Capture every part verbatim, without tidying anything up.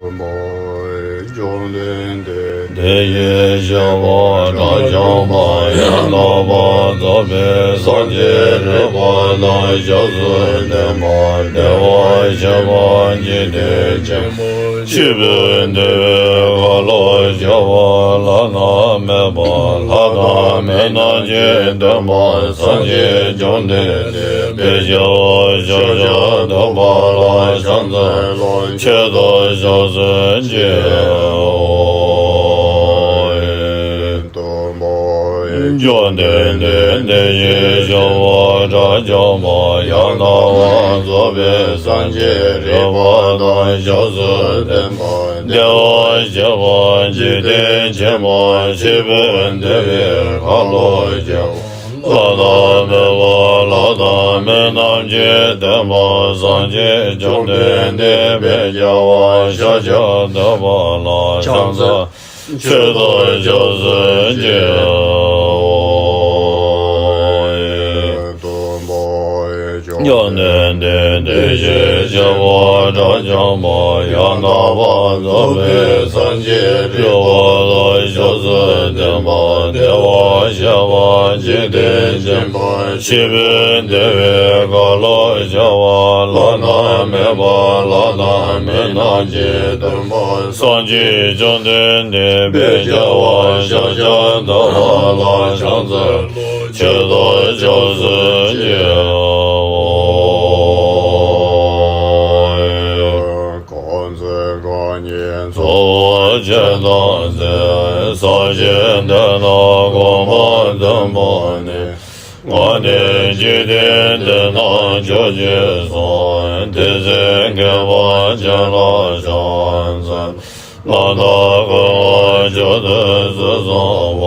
བཅོམ་ལྡན་འདས་དེ་བཞིན་གཤེགས་པ་དགྲ་བཅོམ་པ་ཡང་དག་པར་རྫོགས་པའི་སངས་རྒྱས་རིག་པ་དང་ཞབས་སུ་ལྡན་པ། བདེ་བར་གཤེགས་པ་འཇིག་རྟེན་ཆེན་པོ་ཆེས་པའི་བདེ་བའི་ཁ་ལོ་སྒྱུར་བ། བླ་ན་མེད་པ་ལྷ་དང་མི་རྣམས་ཀྱི་སྟོན་པ། སངས་རྒྱས་བཅོམ་ལྡན་འདས་དཔེ་བྱ་བ་ཤཱཀྱ་ཐུབ་པ་ལ་ཕྱག་འཚལ་ལོ། མཆོད་དོ་ཞབས་སུ་མཆིའོ། བཅོམ་ལྡན་འདས་དེ་བཞིན་གཤེགས་པ་དགྲ་བཅོམ་པ་ཡང་དག་པར་རྫོགས་པའི་སངས་རྒྱས་རིག་པ་དང་ཞབས་སུ་ལྡན་པ། བདེ་བར་གཤེགས་པ་འཇིག་རྟེན་ཆེན་པོ་ཆེས་པའི་བདེ་བའི་ཁ་ལོ་སྒྱུར་བ། བླ་ན་མེད་པ་ལྷ་དང་མི་རྣམས་ཀྱི་སྟོན་པ། སངས་རྒྱས་བཅོམ་ལྡན་འདས་དཔེ་བྱ་བ་ཤཱཀྱ་ཐུབ་པ་ལ་ཕྱག་འཚལ། མཆོད་དོ་ཞབས་སུ་མཆིའོ། བཅོམ་ལྡན་འདས་དེ་བཞིན་གཤེགས་པ་དགྲ་བཅོམ་པ་ཡང་དག་པར་རྫོགས་པའི་སངས་རྒྱས་རིག་པ་དང་ཞབས་སུ་ལྡན་པ། བདེ་བར་གཤེགས་པ་འཇིག་རྟེན་ཆེན་པོ་ཆེས་པའི་བདེ་བའི་ཁ་ལོ་སྒྱུར་བ། བླ་ན་མེད་པ་ལྷ་དང་མི་རྣམས་ཀྱི་སྟོན་པ། སངས་རྒྱས་བཅོམ་ལྡན་འདས་དཔེ་བྱ་བ་ཤཱཀྱ་ཐུབ་པ་ལ་ཕྱག་འཚལ་ལོ། མཆོད་དོ་ཞབས་སུ་མཆིའོ། གང་ཚེ་རྐང་གཉིས་འཚོ་བ་སྤྱད་བཏང་ཚེ། ས་གཞི་འདི་ན་གོང་མ་བདུན་པོ་ནི། ང་ནི་འཇིག་རྟེན་འདི་ན་མཆོག་ཅེས་གསུངས། དེ་ཚེ་མཁས་པ་ཅན་ལ་ཕྱག་འཚལ། ལམ་དང་ཀུན་དགའ་མཆོག་ཏུ་གཟིགས་གསོལ་བ།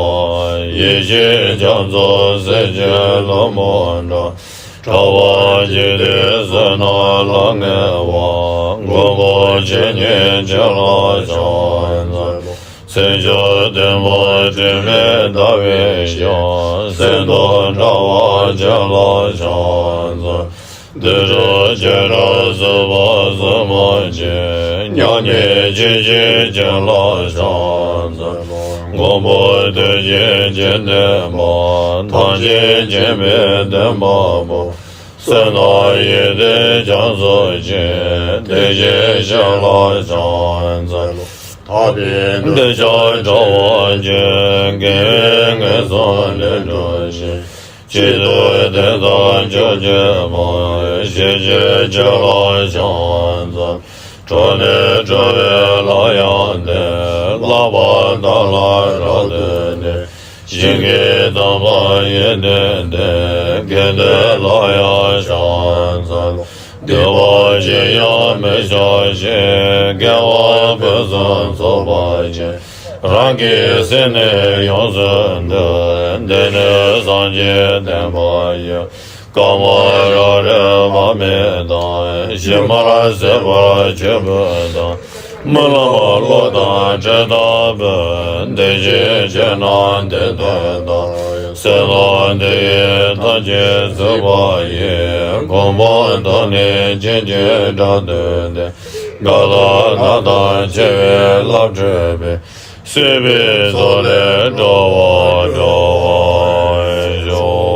ཡེ་ཤེས་རྒྱ་མཚོ་ཟེར་བྱའི་ལྷ་མོ་འདྲ། ཕྲ་བ་འཇིག་རྟེན་བསོད་ནམས་ལ་ངལ་བ། མགོན་པོ་ཇི་སྙེད་ཅན་ལ་ཕྱག་འཚལ་ལོ། སེམས་མཆོག་ལྡན་པ་དྲི་མེད་ཟླ་བའི་ཞབས། སེམས་དང་འདྲ་བ་ཅན་ལ་ཕྱག་འཚལ། དུད་འགྲོ་ཁྱེད་རང་གཟིགས་པ་གཟིགས་མ་ཆེ། མྱ་ངན་ཆེ་ཤོས་ཅན་ལ་ཕྱག་འཚལ། མགོན་པོ་དུས་ཀྱི་འཇིག་རྟེན་པ། ཐམས་ཅད་མཁྱེན་པའི་བདེན་པ་པོ། བསོད་ནམས་ཡོན་ཏན་རྒྱ་མཚོ་ཆེ། དེ་བཞིན་གཤེགས་ལ་ཕྱག་འཚལ། ཐར་པའི་གདུལ་བྱ་དགྲ་བོ་ཆེ། དགེ་བའི་ངན་སོང་ལས་སྒྲོལ་ཞིང་། གཅིག་ཏུ་བདེ་ཐབས་མཆོག་སྤྱོད་པ། ཞི་བྱེད་ཆོས་ལ་ཕྱག་འཚལ། འགྲོ་ནས་སྒྲོལ་བའི་ལམ་ཡང་བདེ། བསླབ་པ་དག་ལ་རབ་ཏུ་གནས། ཞིང་གི་དམ་པ་ཡོན་ཏན་ལྡན། དགེ་འདུན་ལ་ཡང་ཕྱག་འཚལ། སྡིག་པ་ཅི་ཡང་མི་བྱ་ཞིང་། དགེ་བ་ཕུན་སུམ་ཚོགས་པར་སྤྱད། རང་གི་སེམས་ནི་ཡོངས་སུ་འདུལ། འདི་ནི་སངས་རྒྱས་བསྟན་པ་ཡིན། བཀའ་མ་བརྒྱ་རེ་དཔག་མེད་དང་། ཕྱི་མར་གསལ་བར་མཆོད་པ་དང་། སྨོན་ལམ་གློག་དང་འཕྲིན་བདག་པོས། དེ་བཞིན་གཤེགས་རྣམས་བདེ་དོན་དང་། བསོད་ནམས་འདི་ཡིས་ཐམས་ཅད་གཟིགས་པ་ཡི། གོ་འཕང་དང་ནི་ཇི་སྙེད་རབ་ཏུ་བསྟན། གང་དག་སྣང་དང་བྱེ་བའི་ལམ་འཁྲུལ་པའི། སྲིད་པའི་མཚོ་ལས་འགྲོ་བ་སྒྲོལ་བར་ཤོག།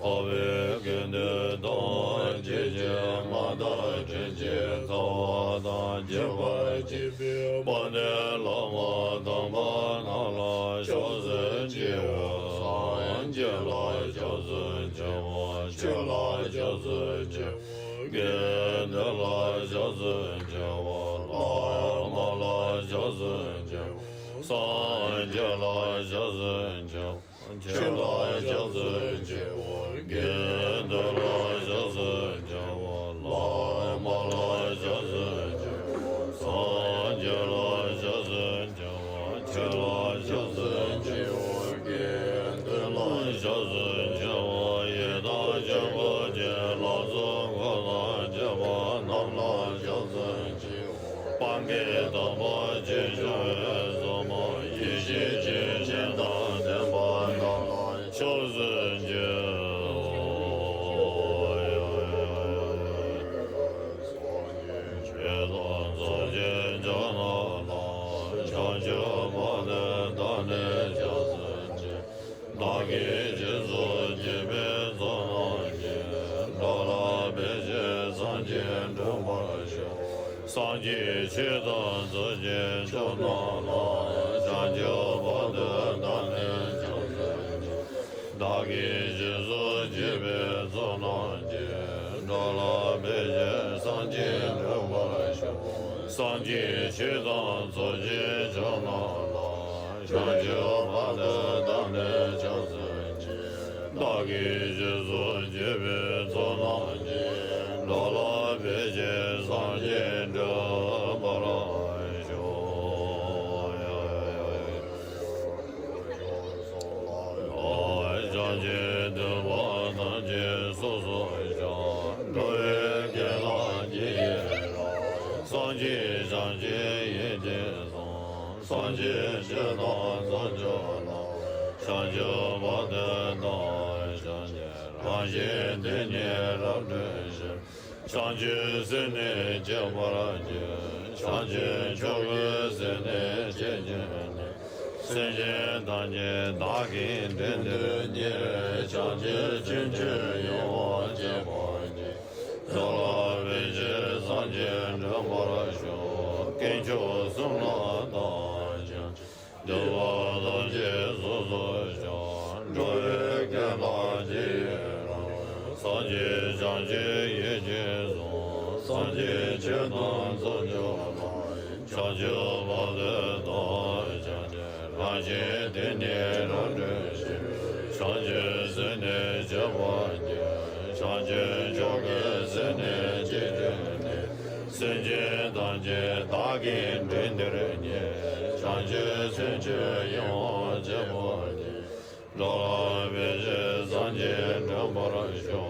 འཕགས་པའི་དགེ་འདུན་དང་། ཇི་སྙེད་མངའ་བདག་དྲིན་ཅན་རྩ་བ་དང་། བརྒྱུད་པར་བཅས་པའི་དཔལ་ལྡན་བླ་མ་དམ་པ་རྣམས་ལ་ཞབས་སུ་མཆིའོ། སངས་རྒྱས་ལ་ཞབས་སུ་མཆིའོ། ཆོས་ལ་ཞབས་སུ་མཆིའོ། དགེ་འདུན་ལ་ཞབས་སུ་མཆིའོ། བླ་མ་ལ་ཞབས་སུ་མཆིའོ། སངས་རྒྱས་ལ་ཞབས་སུ་མཆིའོ། ཆོས་ལ་ཞབས་སུ་མཆིའོ། དགེ་འདུན་ལ་ཞབས་སུ་མཆིའོ། བླ་མ་ལ་ཞབས་སུ་མཆིའོ། སངས་རྒྱས་ལ་ཞབས་སུ་མཆིའོ། ཆོས་ལ་ཞབས་སུ་མཆིའོ། དགེ་འདུན་ལ་ཞབས་སུ་མཆིའོ། སངས་རྒྱས་ཆོས་དང་ཚོགས་ཀྱི་མཆོག་རྣམས་ལ། བྱང་ཆུབ་བར་དུ་བདག་ནི་ཕྱག་འཚལ་ལོ། བདག་གིས་སྦྱིན་སོགས་བགྱིས་པའི་ཚོགས་རྣམས་ཀྱིས། འགྲོ་ལ་ཕན་ཕྱིར་སངས་རྒྱས་འགྲུབ་པར་ཤོག་སངས་རྒྱས་ཆོས་དང་ཚོགས་ཀྱི་མཆོག་རྣམས་ལ། བྱང་ཆུབ་བར་དུ་བདག་ནི་ཕྱག་འཚལ་ལོ། བདག་གིས་སྦྱིན་སོགས་བགྱིས་པའི་ཚོགས་རྣམས་ཀྱིས། འགྲོ་ལ་ཕན་ཕྱིར་སངས་རྒྱས་འགྲུབ་པར་ཤོག་བྱང་ཆུབ་སྡིག་པ་ཐམས་ཅད་སོ་སོར་བཤགས། འགྲོ་བའི་དགེ་ལ་རྗེས་ཡི་རང་། སངས་རྒྱས་བྱང་ཆུབ་ཡིད་ཀྱིས་བཟུང་། སངས་རྒྱས་ཆོས་དང་ཚོགས་མཆོག་ལ། བྱང་ཆུབ་བར་དུ་བདག་ཕྱག་འཚལ། རང་གཞན་དོན་གཉིས་རབ་བསྒྲུབས་ཕྱིར། བྱང་ཆུབ་སེམས་ནི་བསྐྱེད་པར་བགྱི། བྱང་ཆུབ་མཆོག་གི་སེམས་ནི་བསྐྱེད་བགྱིས་ནས། སེམས་ཅན་ཐམས་ཅད་བདག་གིས་མགྲིན་དུ་བསྙེན། བྱང་ཆུབ་སེམས་མཆོག་ཡོངས་བསྐྱེད་པར་བགྱི། འགྲོ་ལ་ཕན་ཕྱིར་སངས་རྒྱས་འགྲུབ་པར་ཤོག་དཀོན་མཆོག་གསུམ་ལ་བདག་ཕྱག་འཚལ། སྡིག་པ་ཐམས་ཅད་སོ་སོར་བཤགས། འགྲོ་བའི་དགེ་ལ་རྗེས་ཡི་རང་། སངས་རྒྱས་བྱང་ཆུབ་ཡིད་ཀྱིས་བཟུང་། སངས་རྒྱས་ཆོས་དང་ཚོགས་མཆོག་ལ། བྱང་ཆུབ་བར་དུ་བདག་ཕྱག་འཚལ། རང་གཞན་དོན་གཉིས་རབ་བསྒྲུབས་ཕྱིར། བྱང་ཆུབ་སེམས་ནི་བསྐྱེད་པར་བགྱི། བྱང་ཆུབ་མཆོག་གི་སེམས་ནི་བསྐྱེད་བགྱིས་ནས། སེམས་ཅན་ཐམས་ཅད་བདག་གིས་མགྲིན་དུ་བསྙེན། བྱང་ཆུབ་སེམས་མཆོག་ཡོངས་བསྐྱེད་པར་བགྱི། འགྲོ་ལ་ཕན་ཕྱིར་སངས་རྒྱས་འགྲུབ་པར་ཤོག་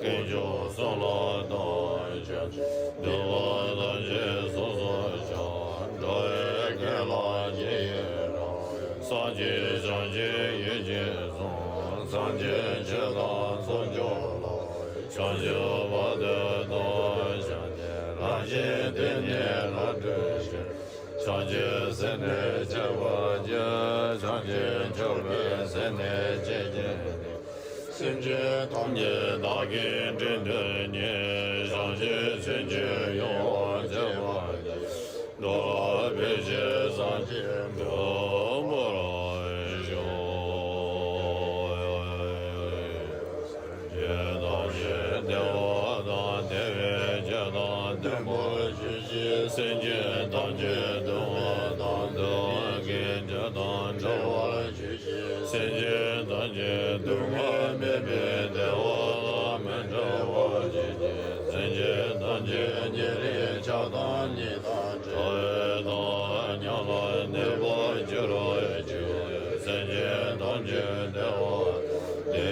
དཀོན་མཆོག་གསུམ་ལ་བདག་ཕྱག་འཚལ། སྡིག་པ་ཐམས་ཅད་སོ་སོར་བཤགས། འགྲོ་བའི་དགེ་ལ་རྗེས་ཡི་རང་། སངས་རྒྱས་བྱང་ཆུབ་ཡིད་ཀྱིས་བཟུང་། སངས་རྒྱས་ཆོས་དང་ཚོགས་མཆོག་ལ། བྱང་ཆུབ་བར་དུ་བདག་ཕྱག་འཚལ། རང་གཞན་དོན་གཉིས་རབ་བསྒྲུབས་ཕྱིར། བྱང་ཆུབ་སེམས་ནི་བསྐྱེད་པར་བགྱི། བྱང་ཆུབ་མཆོག་གི་སེམས་ནི་བསྐྱེད་བགྱིས་ནས། སེམས་ཅན་ཐམས་ཅད་བདག་གིས་མགྲིན་དུ་བསྙེན། བྱང་ཆུབ་སེམས་མཆོག་ཡོངས་བསྐྱེད་པར་བགྱི། འགྲོ་བ་ཕལ་ཆེར་སངས་རྒྱས་འགྲུབ་པར་ཤོག་སེམས་ཅན་ཐམས་ཅད་བདེ་བ་དང་བདེ་བའི་རྒྱུ་དང་ལྡན་པར་གྱུར་ཅིག་སེམས་ཅན་ཐམས་ཅད་སྡུག་བསྔལ་དང་སྡུག་བསྔལ་གྱི་རྒྱུ་དང་བྲལ་བར་གྱུར་ཅིག་སེམས་ཅན་ཐམས་ཅད་སྡུག་བསྔལ་མེད་པའི་བདེ་བ་དང་མི་འབྲལ་བར་གྱུར་ཅིག་སེམས་ཅན་ཐམས་ཅད་ཉེ་རིང་ཆགས་སྡང་གཉིས་དང་བྲལ་བའི་བདག་ཉམས་ལ་གནས་པར་འགྱུར་བར་གྱུར། སེམས་ཅན་ཐམས་ཅད་བདེ་བ་དང་བདེ་བའི་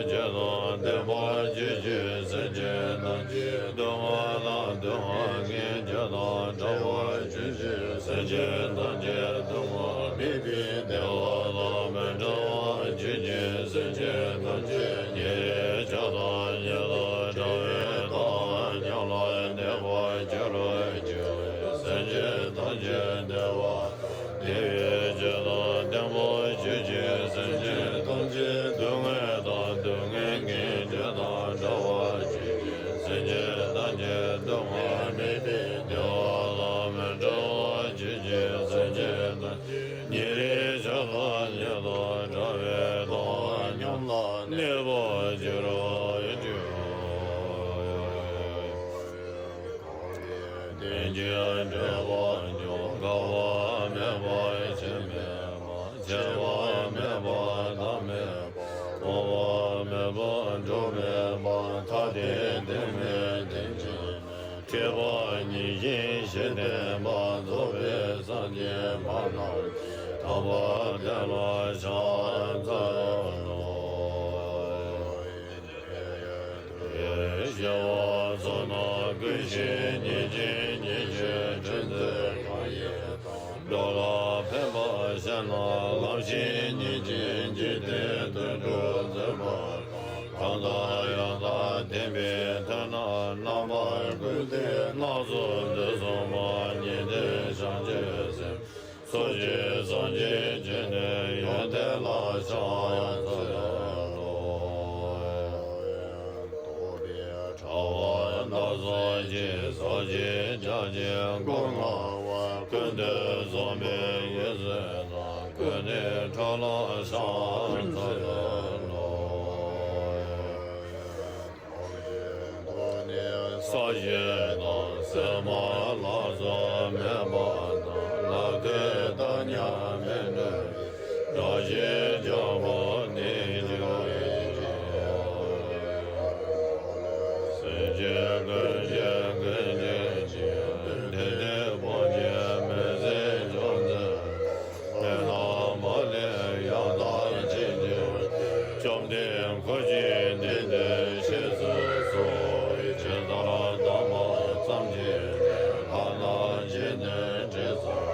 རྒྱུ་དང་ལྡན་པར་གྱུར་ཅིག་སེམས་ཅན་ཐམས་ཅད་སྡུག་བསྔལ་དང་སྡུག་བསྔལ་གྱི་རྒྱུ་དང་བྲལ་བར་གྱུར་ཅིག་སེམས་ཅན་ཐམས་ཅད་སྡུག་བསྔལ་མེད་པའི་བདེ་བ་དང་མི་འབྲལ་བར་གྱུར་ཅིག་སེམས་ཅན་ཐམས་ཅད་ཉེ་རིང་ཆགས་སྡང་གཉིས་དང་བྲལ་བའི་བདག་ཉམས་ལ་གནས་པར་འགྱུར་བར་གྱུར། སེམས་ཅན་ཐམས་ཅད་བདེ་བ་དང་བདེ་བའི་རྒྱུ་དང་ལྡན་པར་གྱུར་ཅིག་སེམས་ཅན་ཐམས་ཅད་སྡུག་བསྔལ་དང་སྡུག་བསྔལ་གྱི་རྒྱུ་དང་བྲལ་བར་གྱུར་ཅིག་སེམས་ཅན་ཐམས་ཅད་སྡུག་བསྔལ་མེད་པའི་བདེ་བ་དང་མི་འབྲལ་བར་གྱུར་ཅིག་སེམས་ཅན་ཐམས་ཅད་ཉེ་རིང་ཆགས་སྡང་གཉིས་དང་བྲལ་བའི་བདག་ཉམས་ལ་གནས་པར་འགྱུར་བར་གྱུར། རྟེན་ཅིང་འབྲེལ་བར་འབྱུང་འགག་པ་མེད་པ་ཕྱིར་མེད་པ། སྐྱེ་བ་མེད་པ་མཐའ་མེད་པ། འོང་བ་མེད་པ་འགྲོ་མེད་པ། ཐ་དད་དོན་མེད་རྟེན་ཅིང་མེད། ཐེག་པ་ཉིད་བཞིན་གཞི་བརྟན་པ། རྫོགས་པའི་སངས་རྒྱས་མ་ནམ་མཁའི། ཐར་པ་དེ་ལ་ཕྱག་འཚལ་ལོ། སྐྱེ་བོ་ཚོགས་རྣམས་ཀུན་ཤེས་ཉིད་ཅན། ཉིད་ཀྱི་དྲིན་ཚེ་གང་ཡིན་དང་། འགྲོ་ལ་ཕན་པར་བྱེད་ན་ལམ་ཤེས་ཉིད་ཅན། འཇིག་རྟེན་དུད་འགྲོ་བརྫུན་པ་དང་། གང་དང་ཡང་དག་ལྡན་པའི་མཐུ་རྣམས། རྣམ་པ་ཀུན་ལྡན་སྣ་ཚོགས་འདི་གསུངས་པ། ཉན་ཐོས་བྱང་ཆུབ་སེམས། ཚོགས་ཀྱི་སངས་རྒྱས་བཅས་ནི་ཡོན་ཏན་ལ་ཕྱག་འཚལ་ལོ། རྟོག་པའི་དྲ་བ་སྣ་ཚོགས་ ཞེས་སོགས་ཀྱིས་ཕྱག་བགྱིས་སྐུ་མངའ་བ། ཀུན་ཏུ་བཟང་པོའི་ཡེ་ཤེས་དང་། ཀུན་ནས་འཕྲོ་བརླག་ཕྱག་འཚལ་ལོ། ས་གཞི་དང་། སྲན་མ་ལ་སོགས་མེད་པ་དང་། ལག་མཐིལ་དང་མཉམ་པའི་འགྲོ་བའི། བཀྲ་ཤིས་ལྗང་གུ་ནི་འཇུག་ཅིང་། སེམས་ཅན་ཀུན་གྱི་ཀུན་འདུས་ཀྱི། དེ་ནས་བོད་ཀྱི་མི་ཚེ་བྱུང་ཚེ། མི་ལ་མ་ལས་ཡང་དག་བྱེད་ཅིང་། བཅོམ་ལྡན་འཁོར་བཅས་བདེ་འདོད་ཆོས་སུ་གསོལ། ཇི་ལྟར་བསྟན་པ་ཙམ་གྱིས་ནི། ལྷ་དང་འཇིག་རྟེན་དྲི་ཟར།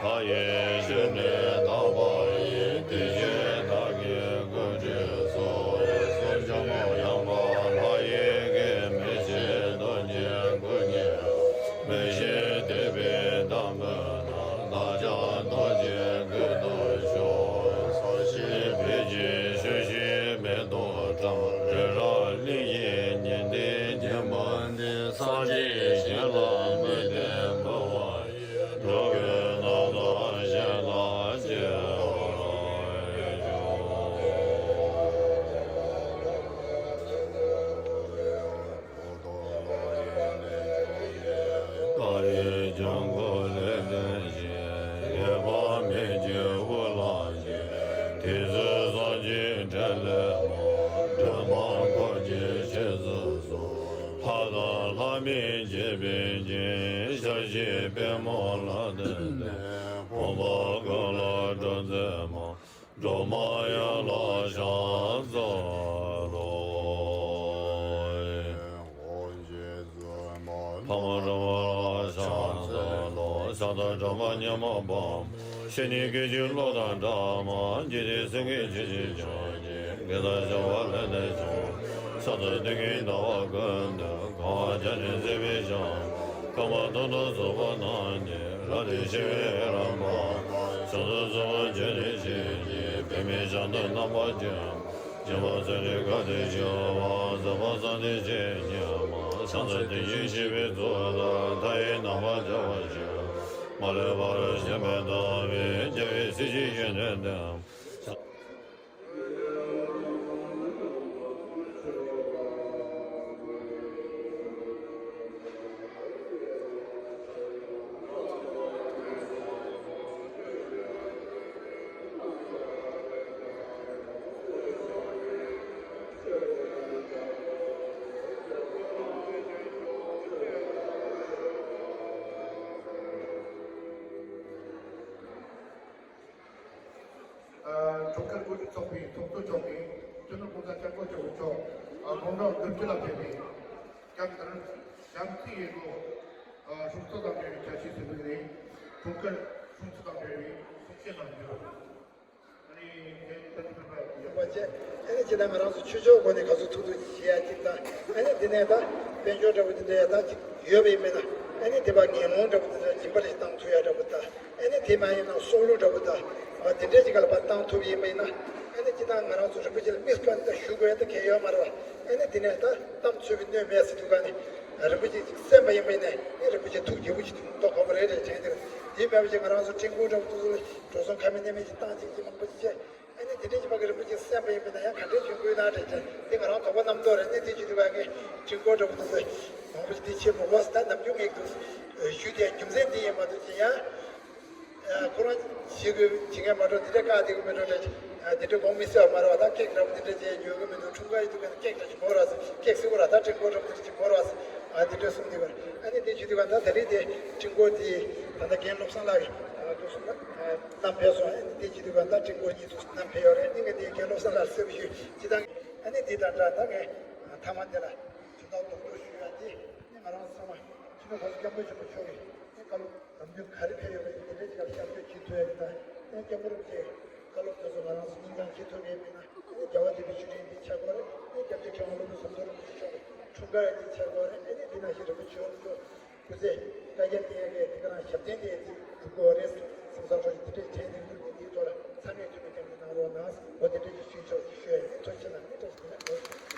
ལྷ་ཡི་ཞལ་ནས་བཏབ་པ་ཡི། དེ་བཞིན་བདག་གིས་སྐུ་ཁྲུས་གསོལ། གསོར་བཅོམ་ཡངས་པ་ལྷ་ཡི་གེ། མི་ཕྱེད་རྡོ་རྗེ་སྐུ་བརྙེས། མི་ཤིགས་ཐེག་པའི་དམ་པའི་ནང་། བདག་ཀྱང་རྡོ་རྗེ་སྐུ་མདོག་ཤོག །སངས་རྒྱས་བོད་ཀྱི་ཆོས་བཞིན་མེ་ཏོག་བཀྲམ། རི་རབ་གླིང་བཞི་ཉི་ཟླའི་རྒྱན་མ་འདི། སངས་རྒྱས་ཞིང་ལ་མི་བདེན་འབུལ་བ་ཡི། འགྲོ་ཀུན་རྣམ་དག་གཞན་ལ་སྤྱོད་པར་ཤོག ། ཀ་རི་ལྗང་གུ་ལས་བརྟེན་ཞིང་། འོད་དཔག་མེད་ཀྱི་དབུ་རླབས་ཀྱིས། དུས་གསུམ་སངས་རྒྱས་འཕྲིན་ལས་མ། སྒྲོན་མ་འཁོར་གྱིས་ཆོས་སུ་གསོལ། ལྷ་དང་ལྷ་མིན་འཇིག་རྟེན་གྱི། ཞལ་བཞི་པད་མོ་ལ་བརྟེན་ནས། ཕོངས་པ་ཀུན་ལ་སྒྲོལ་མཛད་མ། སྒྲོལ་མ་ཡན་ལག་ཕྱག་འཚལ་ལོ། འཕགས་མ་སྒྲོལ་མ་ལ་ཕྱག་འཚལ་ལོ། ཕྱག་དང་སྒྲོལ་མ་ཉོན་མོངས་པ། བཤེས་གཉེན་སྐད་ཅིག་གློག་དང་འདྲ་མ། འཇིག་རྟེན་སེམས་ཀྱི་ཆོས་ཀྱི་ཕྱག་རྒྱའི། དགེ་དང་བྱ་བ་ལས་འདས་ཀྱང་། ཕྱག་ཏུ་ཏིང་ངེ་འདའ་བ་ཀུན་ཏུ། གང་བ་བརྒྱ་ནི་བརྩེགས་པའི་ཕྱག །ཀ་མ་དོན་དུ་རྫོགས་པ་རྣམས་ཀྱི། རབ་ཏུ་ཕྱེ་བའི་རོལ་པ་རྣམས། ཕྱག་ཏུ་རྫོགས་པར་བགྱི་ནི་ཆོས་ཀྱི། པདྨའི་ཞབས་ཏུ་བསྣམས་པ་ཀྱང་། སྦྱིན་པ་ཚུལ་ཁྲིམས་དགའ་སྟོན་ཞི་བ། བཟོད་པ་བསམ་གཏན་ཇི་སྙེད་མ། ཕྱག་འཚལ་དེ་བཞིན་གཤེགས་པའི་གཙུག་ཏོར། མཐའ་ཡས་རྣམ་པར་རྒྱལ་བ་ཡི། མ་ལུས་པ་རབ་འབྱམས་པའི་བདག་པོས། རྒྱལ་བའི་སྲས་ཀྱི་ཞལ་ནས་བསྟན། ཨ། གྲོས་ཁང་འགོ་ཁྲིད་ཚོགས་པའི་ཚོགས་གཙོ་མཆོག་དང་། སྤྱི་ནོར་༸གོང་ས་༸སྐྱབས་མགོན་ཆེན་པོ་མཆོག་ཨ། དགུང་གྲངས་དགུ་བཅུ་ལ་ཕེབས་པའི་སྐབས་དེར་བྱམས་བརྩེའི་ཡི་གུ་ཨ། སྲུང་བརྩི་དང་འབྲེལ་བའི་ཆ་ཤས་ཟིན་པ་ནི། གྲོས་ཁང་སྲུང་བརྩི་དང་འབྲེལ་བའི་གསུང་བཤད་གནང་རྒྱུ། ཨ་ནི་དེ་ལྟར་ཐུབ་པ་ཡིན་པ་བཅས། ཨ་ནི་ཇི་ལྟར་ང་རང་ཚོ་ཆོས་ཕྱོགས་སྒོ་ནས་ག་ཚོད་ཐུབ་ཐུབ་ཅིག་བྱེད་ཡ་གཅིག་དང་། ཨ་ནི་དེ་ནས་ད་དཔལ་འབྱོར་འདྲ་བོ་དེ་འདྲ་ཡ་ད་ཅིག་ཡོད་པ་ཡིན་པས་ན། ཨ་ནི་དེ་བ་ངན་སློང་འདྲ་བོ་དེ་འདྲ་སྦྱིན་པ་རེ་བཏང་ཐུབ་ཡ་འདྲ་བོ་དང་། ཨ་ནི་དེ་མ་ཡིན་ན་སྲོག་བླུ་འདྲ་བོ་དང་། ཨ། དེ་འདྲའི་ཅིག་ག་ལ་ཕར་བཏང་ཐུབ་ཡིན་པ་ཡིན་ན། ཨ་ནི་སྤྱིར་བཏང་ང་རང་ཚོ་རིན་པོ་ཆེ་ལ་དམིགས་པ་ད་ཞུ་དགོས་ཡ་ད་གལ་ཡོད་མ་རེད་བ། ཨ་ནི་དེ་ནས་ད་གཏམ་ཚོས་པའི་སྣོད་མེད་ཟེར་དུས་ག་ནི། རིན་པོ་ཆེ་ཅིག་གསན་པ་ཡིན་པ་ཡིན་ན། ཨ་ནི་རིན་པོ་ཆེ་ཐུགས་དགྱེས་པོ་ཅིག་ཐུག་མདོག་ཁ་པོ་རེད་རེད་དྲན་གྱི་རེད། དེ་མེད་པ་ཅིག་ང་རང་ཚོ་ཀྲིང་ཀོ་འདྲ་བོ་དེ་ཚོ་ལ་འགྲོ་སོང་ཁ་མེད་ནས་མེད་ཅིག་བཏང་ཅིག་ཅིག་མང་པོ་ཅིག་བྱས། ཨ་ནི་དེ་འདྲའི་ཅིག་ཕ་གི་རིན་པོ་ཆེ་གསན་པ་ཡིན་པ་ན་ཡང་ག་འདྲའི་བྱུང་དགོས་ན་དྲན་དྲན་དེ་ང་རང་དོགས་པ་རྣམ་རྟོག་རེད། ཨ་ནི་དེ་བྱེད་དུས་ག་གི་ཀྲིང་ཀོ་འདྲ་བོ་དེ་ཚོ་མང་པོ་ཅིག་དེ་བྱེད་མི་དགོས་ཟེར་ད་ནམ་རྒྱུན་ངས་འདུག་ཞུ་དེ་ཡང་རྒྱུ་མཚན་དེ་ཡིན་མ་གཏོགས་ཅི་ཡང་། ཁོ་རང་བྱེད་དགོས་བྱེད་མཁན་མ་འགྲོ་འདི་འདྲ་བཀག་བསྡད་དགོས་མི་འགྲོ་འདྲ། འདི་འདྲ་དགོངས་མི་སྲིད་པ་མ་རེད་བ། ད་ཀེག་འདྲ་པོ་འདི་འདྲ་བྱས་ཉོ་གི་མི་འདུག་འཁྲུངས་སྐར་ཡིན་དུས་ཀ་ནས་ཀེག་འདྲ་ཞིག་མོ་ར་ཟེར། ཀེག་སེར་པོ་ར་ད་ཀྲིང་ཀོ་འདྲ་པོ་འདི་འདྲ་ཞིག་མོ་ར་ཟེར། ཨ་འདི་འདྲ་གསུངས་འདུག་བ། ཨ་ནི་དེ་བྱེད་དུས་ཀ་ད་ད་རེས་དེ་ཀྲིང་ཀོ་དེ་ད་ལྟ་རྒན་བློ་བཟང་ལགས་ཀྱིས་འདུག་སེ་བསྣམས་ཕེབས་སོང་། ཨ་ནི་དེ་བྱེད་དུས་ཀ་ད་ཀྲིང་ཀོ་གཉིས་འདུག་སེ་བསྣམས་ཕེབས་ཡོད་རེད། ཨ་ནི་ངས་དེ་རྒན་བློ་བཟང་ལགས་གསལ་པོ་ཞུ་ཅི་ད། ཨ་ནི་དེ་དང་འདྲ་ད་ངས་མཐའ་མ་འདི་ལ་དོན་དག་རྡོག་རྡོག་ཞུ་ཡ་དེ་ཨ་ནི་ང་རང་ཚང་མ་སྤྱི་ནོར་གོང་ས་སྐྱབས་མགོན་ཆེན་པོ་མཆོག་གིས་ཨ་ནི་བཀའ་སློབ། ནམ་རྒྱུན་ག་རེ་ཕེབས་ཡོད་པ་ཡིན་དེ་འདྲའི་ཅིག་ལ་ཞབས་ཕྱི་བྱེད་ཐུབ་ཡ་གི་ད། ཨེ་སྐྱབས་མགོན་རིན་པོ་ཆེའི་བཀའ་སློབ་དེ་ཚོ་ང་རང་ཚོ་སྙིང་གང་བྱེད་ཐུབ་མེད་མིན་ན། ཨེ་རྒྱལ་བ་དགྱེས་པའི་ཆོས་འབྲེལ་འདི་ཆགས་ཀྱི་ཡོད་རེད། ཨེ་སྐྱབས་རྗེ་མཁས་དབང་བློ་བཟང་བཟང་པོ་རིན་པོ་ཆེ་མཆོག་གི་འཁྲུངས་སྐར་འདི་ཆགས་ཀྱི་ཡོད་རེད། ཨེ་ནས་དེ་ནང་བཞིན་རིན་པོ་ཆེ་མཆོག་སྐུ་ཚེ་བསྐལ་བརྒྱར་བརྟན་ཡ་གི་དེ་ག་རང་ཞབས་བརྟན་དེ་ཡ་གི་འགྲུབ་ཀྱི་ཡོད་རེད་བསམ་བསམ་ཤོག་ཅིག་དེ་འདྲའི་བྱས་ནས་འདུག་ནི་དེའི་ཐོག་ལ་ཚ་ནས་ཐུགས་ཀྱི་སྐྱབས་འདི་གནང་རོགས་གནང་། འོ་དེ་འདྲའི་ཞུ་ཆོག་ཅིག་ཞུ་ཡ་ཡིན། ཐུགས་རྗེ་ཆེ་གནང་། ཨེ་བཀྲ་ཤིས་བདེ་ལེགས།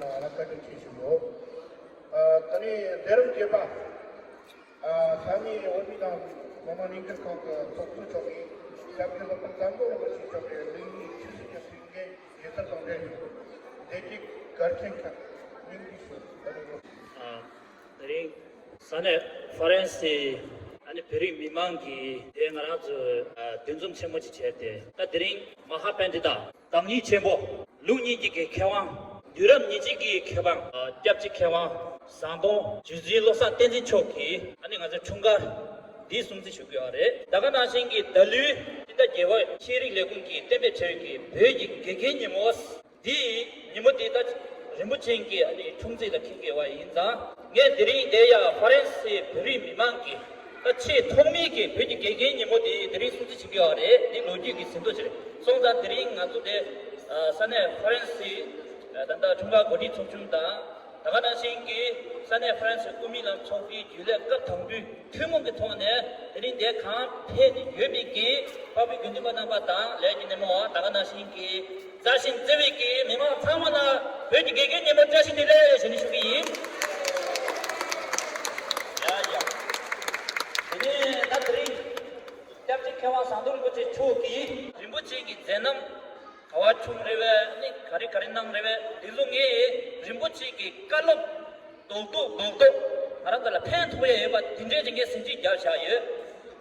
ལ་བཀའ་དྲིན་ཆེ་ཞུ་ཡོད། ཨ། ད་ནི་མཛད་རིམ་བརྒྱད་པ། ཨ། ས་གནས་འོས་མི་དང་མི་མང་སྙིང་སྟོབས་ཁང་གི་ཚོགས་གཙོ་མཆོག་གིས་ཞབས་ཀྱི་སློབ་དཔོན་ཟམ་གདོང་རིན་པོ་ཆེ་མཆོག་གི་ལེགས་ཉེས་ཆོས་སྲིད་ཀྱི་མཐུན་རྐྱེན་དགེ་རྩར་དང་འབྲེལ་ནས་མཛད་རྗེས་གལ་ཆེན་ཁག་སྙིང་བསྡུས་ཞུ། ད་ནི། ཨ། དེ་རིང་ས་གནས་ཧྥ་རན་སི་ཨ་ནི་བོད་རིགས་མི་མང་གིས་དེ་ང་རང་ཚོ་ཨ་འདུ་འཛོམས་ཆེན་མོ་ཅིག་བྱས་ཏེ། ད་དེ་རིང་མ་ཧཱ་པཎྜི་ཏ་བདག་ཉིད་ཆེན་པོ་ལུགས་གཉིས་ཀྱི་མཁས་དབང་དུས་རབས་ཉེར་གཅིག་གི་མཁས་དབང་ཨ་སྐྱབས་རྗེ་མཁས་དབང་ཟམ་གདོང་རྗེ་བཙུན་བློ་བཟང་བསྟན་འཛིན་མཆོག་གིས་ཨ་ནི་ང་ཚོའི་འཁྲུངས་སྐར་འདི་སྲུང་བརྩི་ཞུ་གི་ཡོད་རེད། ད་ག་ནང་བཞིན་གྱི་ད་ལོའི་སྤྱི་ཟླ་བརྒྱད་པ་ཤེས་རིག་ལས་ཁུངས་ཀྱིས་གཏན་འབེབས་བྱས་ཡོད་ཀྱི་བོད་ཀྱི་དགེ་རྒན་ཉིན་མོ། འདི་ཉིན་མོ་འདི་ད་རིན་པོ་ཆེ་གི་ཨ་ནི་འཁྲུངས་ཚེས་ལ་འཁེལ་གྱི་ཡོད་པ་ཡིན་ཙང་། ངས་དེ་རིང་འདིར་ཡ་ཧྥ་རན་སིའི་བོད་རིགས་མི་མང་གི་ད་ཆེས་ཐོག་མའི་གི་བོད་ཀྱི་དགེ་རྒན་ཉིན་མོ་འདི་དེ་རིང་སྲུང་བརྩི་བྱེད་ཀྱི་ཡོད་རེད། འདི་ལོ་རྒྱུས་ཀྱི་ཟིན་ཐོ་ཅིག་རེད། སོང་ཙང་དེ་རིང་ང་ཚོ་དེ་ས་གནས་ཧྥ་རན་སིའི་ད་ལྟ་འཁྲུངས་སྐར་གོ་སྒྲིག་ཚོགས་ཆུང་དང་། ད་ག་ནང་བཞིན་གྱི་ས་གནས་ཧྥ་རན་སི་དབུ་མའི་ལམ་ཚོགས་པའི་རྒྱུན་ལས་སྐབས་དང་པོའི་ཐུན་མོང་གི་ཐོག་ནས་དེ་རིང་འདིར་གང་ཕེབས་ཏེ་ཡོད་པའི་གི་འཕགས་བོད་དགེ་འདུན་པ་རྣམ་པ་དང་། ལས་ཀྱི་སྣེ་མོ་བ། ད་ག་ནང་བཞིན་གྱི་མཛའ་ཞིང་བརྩེ་བའི་གི་མི་མང་ཚང་མ་ལ་བོད་ཀྱི་དགེ་རྒན་ཉིན་མོ་བཀྲ་ཤིས་བདེ་ལེགས་ཞེས་ནས་ཞུ་གི་ཡིན། ཡ་ཡ། དེ་ནས་ད་དེ་རིང་སྐྱབས་རྗེ་མཁས་དབང་ཟམ་གདོང་རིན་པོ་ཆེ་མཆོག་གིས་རིན་པོ་ཆེ་གི་མཛད་རྣམ་ག་བ་བྱུང་རེད་པས། ནི་ག་རེ་ག་རེ་གནང་རེད་པས། འདི་ཚོ་ངས་རིན་པོ་ཆེ་གི་བཀའ་སློབ་རྡོག་རྡོག་རྡོག་རྡོག་ང་རང་ཚོ་ལ་ཕན་ཐོགས་ཡ་ཡོད་པ་འདི་འདྲའི་ཅིག་ངས་ཟིན་བྲིས་བརྒྱབ་བཞག་ཡོད།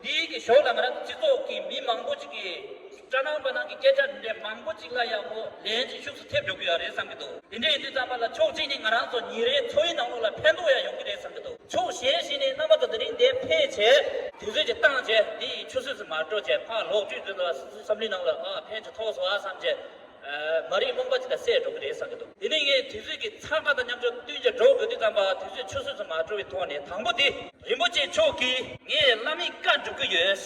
འདིའི་གི་ཞོར་ལ་ང་རང་ཚོ་སྤྱི་ཚོགས་ཀྱི་མི་མང་པོ་ཅིག་གིས་སྐྲ་ནང་པ་ནང་གི་སྐད་ཆ་འདི་འདྲའི་མང་པོ་ཅིག་ལ་ཡག་པོ་ལན་ཅིག་ཤུགས་སུ་ཐེབས་འགྲོ་གི་ཡོད་རེད་བསམ་གི་འདུག་དེ་འདྲ་ཡིན་དུས་ཙམ་པ་ལ་ཕྱོགས་གཅིག་ནས་ང་རང་ཚོ་ཉིན་རེའི་འཚོ་བའི་ནང་ལོགས་ལ་ཕན་ཐོགས་ཡ་ཡོང་གི་རེད་བསམ་གི་འདུག་ཕྱོགས་གཞན་ཞིག་ནས་རྣམ་པ་ཚོ་དེ་རིང་འདིར་ཕེབས་བྱས་དུས་ཚོད་ཅིག་བཏང་བྱས་འདི་ཡི་ཆུད་ཟོས་སུ་མ་འགྲོ་བྱས། ཕར་ལོག་དུས་ཚོད་ལ་སོ་སོའི་བསམ་བློའི་ནང་ལ་ཨ་ཕན་ཅིག་ཐོགས་སོང་ཨ་བསམ་བྱས། ཨ། མ་རིག་རྨོངས་པ་ཅིག་ལ་བསལ་འགྲོ་གི་རེད་བསམ་གི་འདུག་དེ་ནས་ངས་དུས་ཚོད་ཀྱི་འཚང་ཁ་དང་མཉམ་དུ་བསྟུན་བྱས་འགྲོ་དགོས་དུས་ཙམ་པ་དུས་ཚོད་ཆུད་ཟོས་སུ་མ་འགྲོ་བའི་ཐོག་ནས། དང་པོ་དེ་རིན་པོ་ཆེ་མཆོག་གིས་ངས་བླ་མའི་བཀའ་སྒྲུབ་ཀྱི་ཡོད།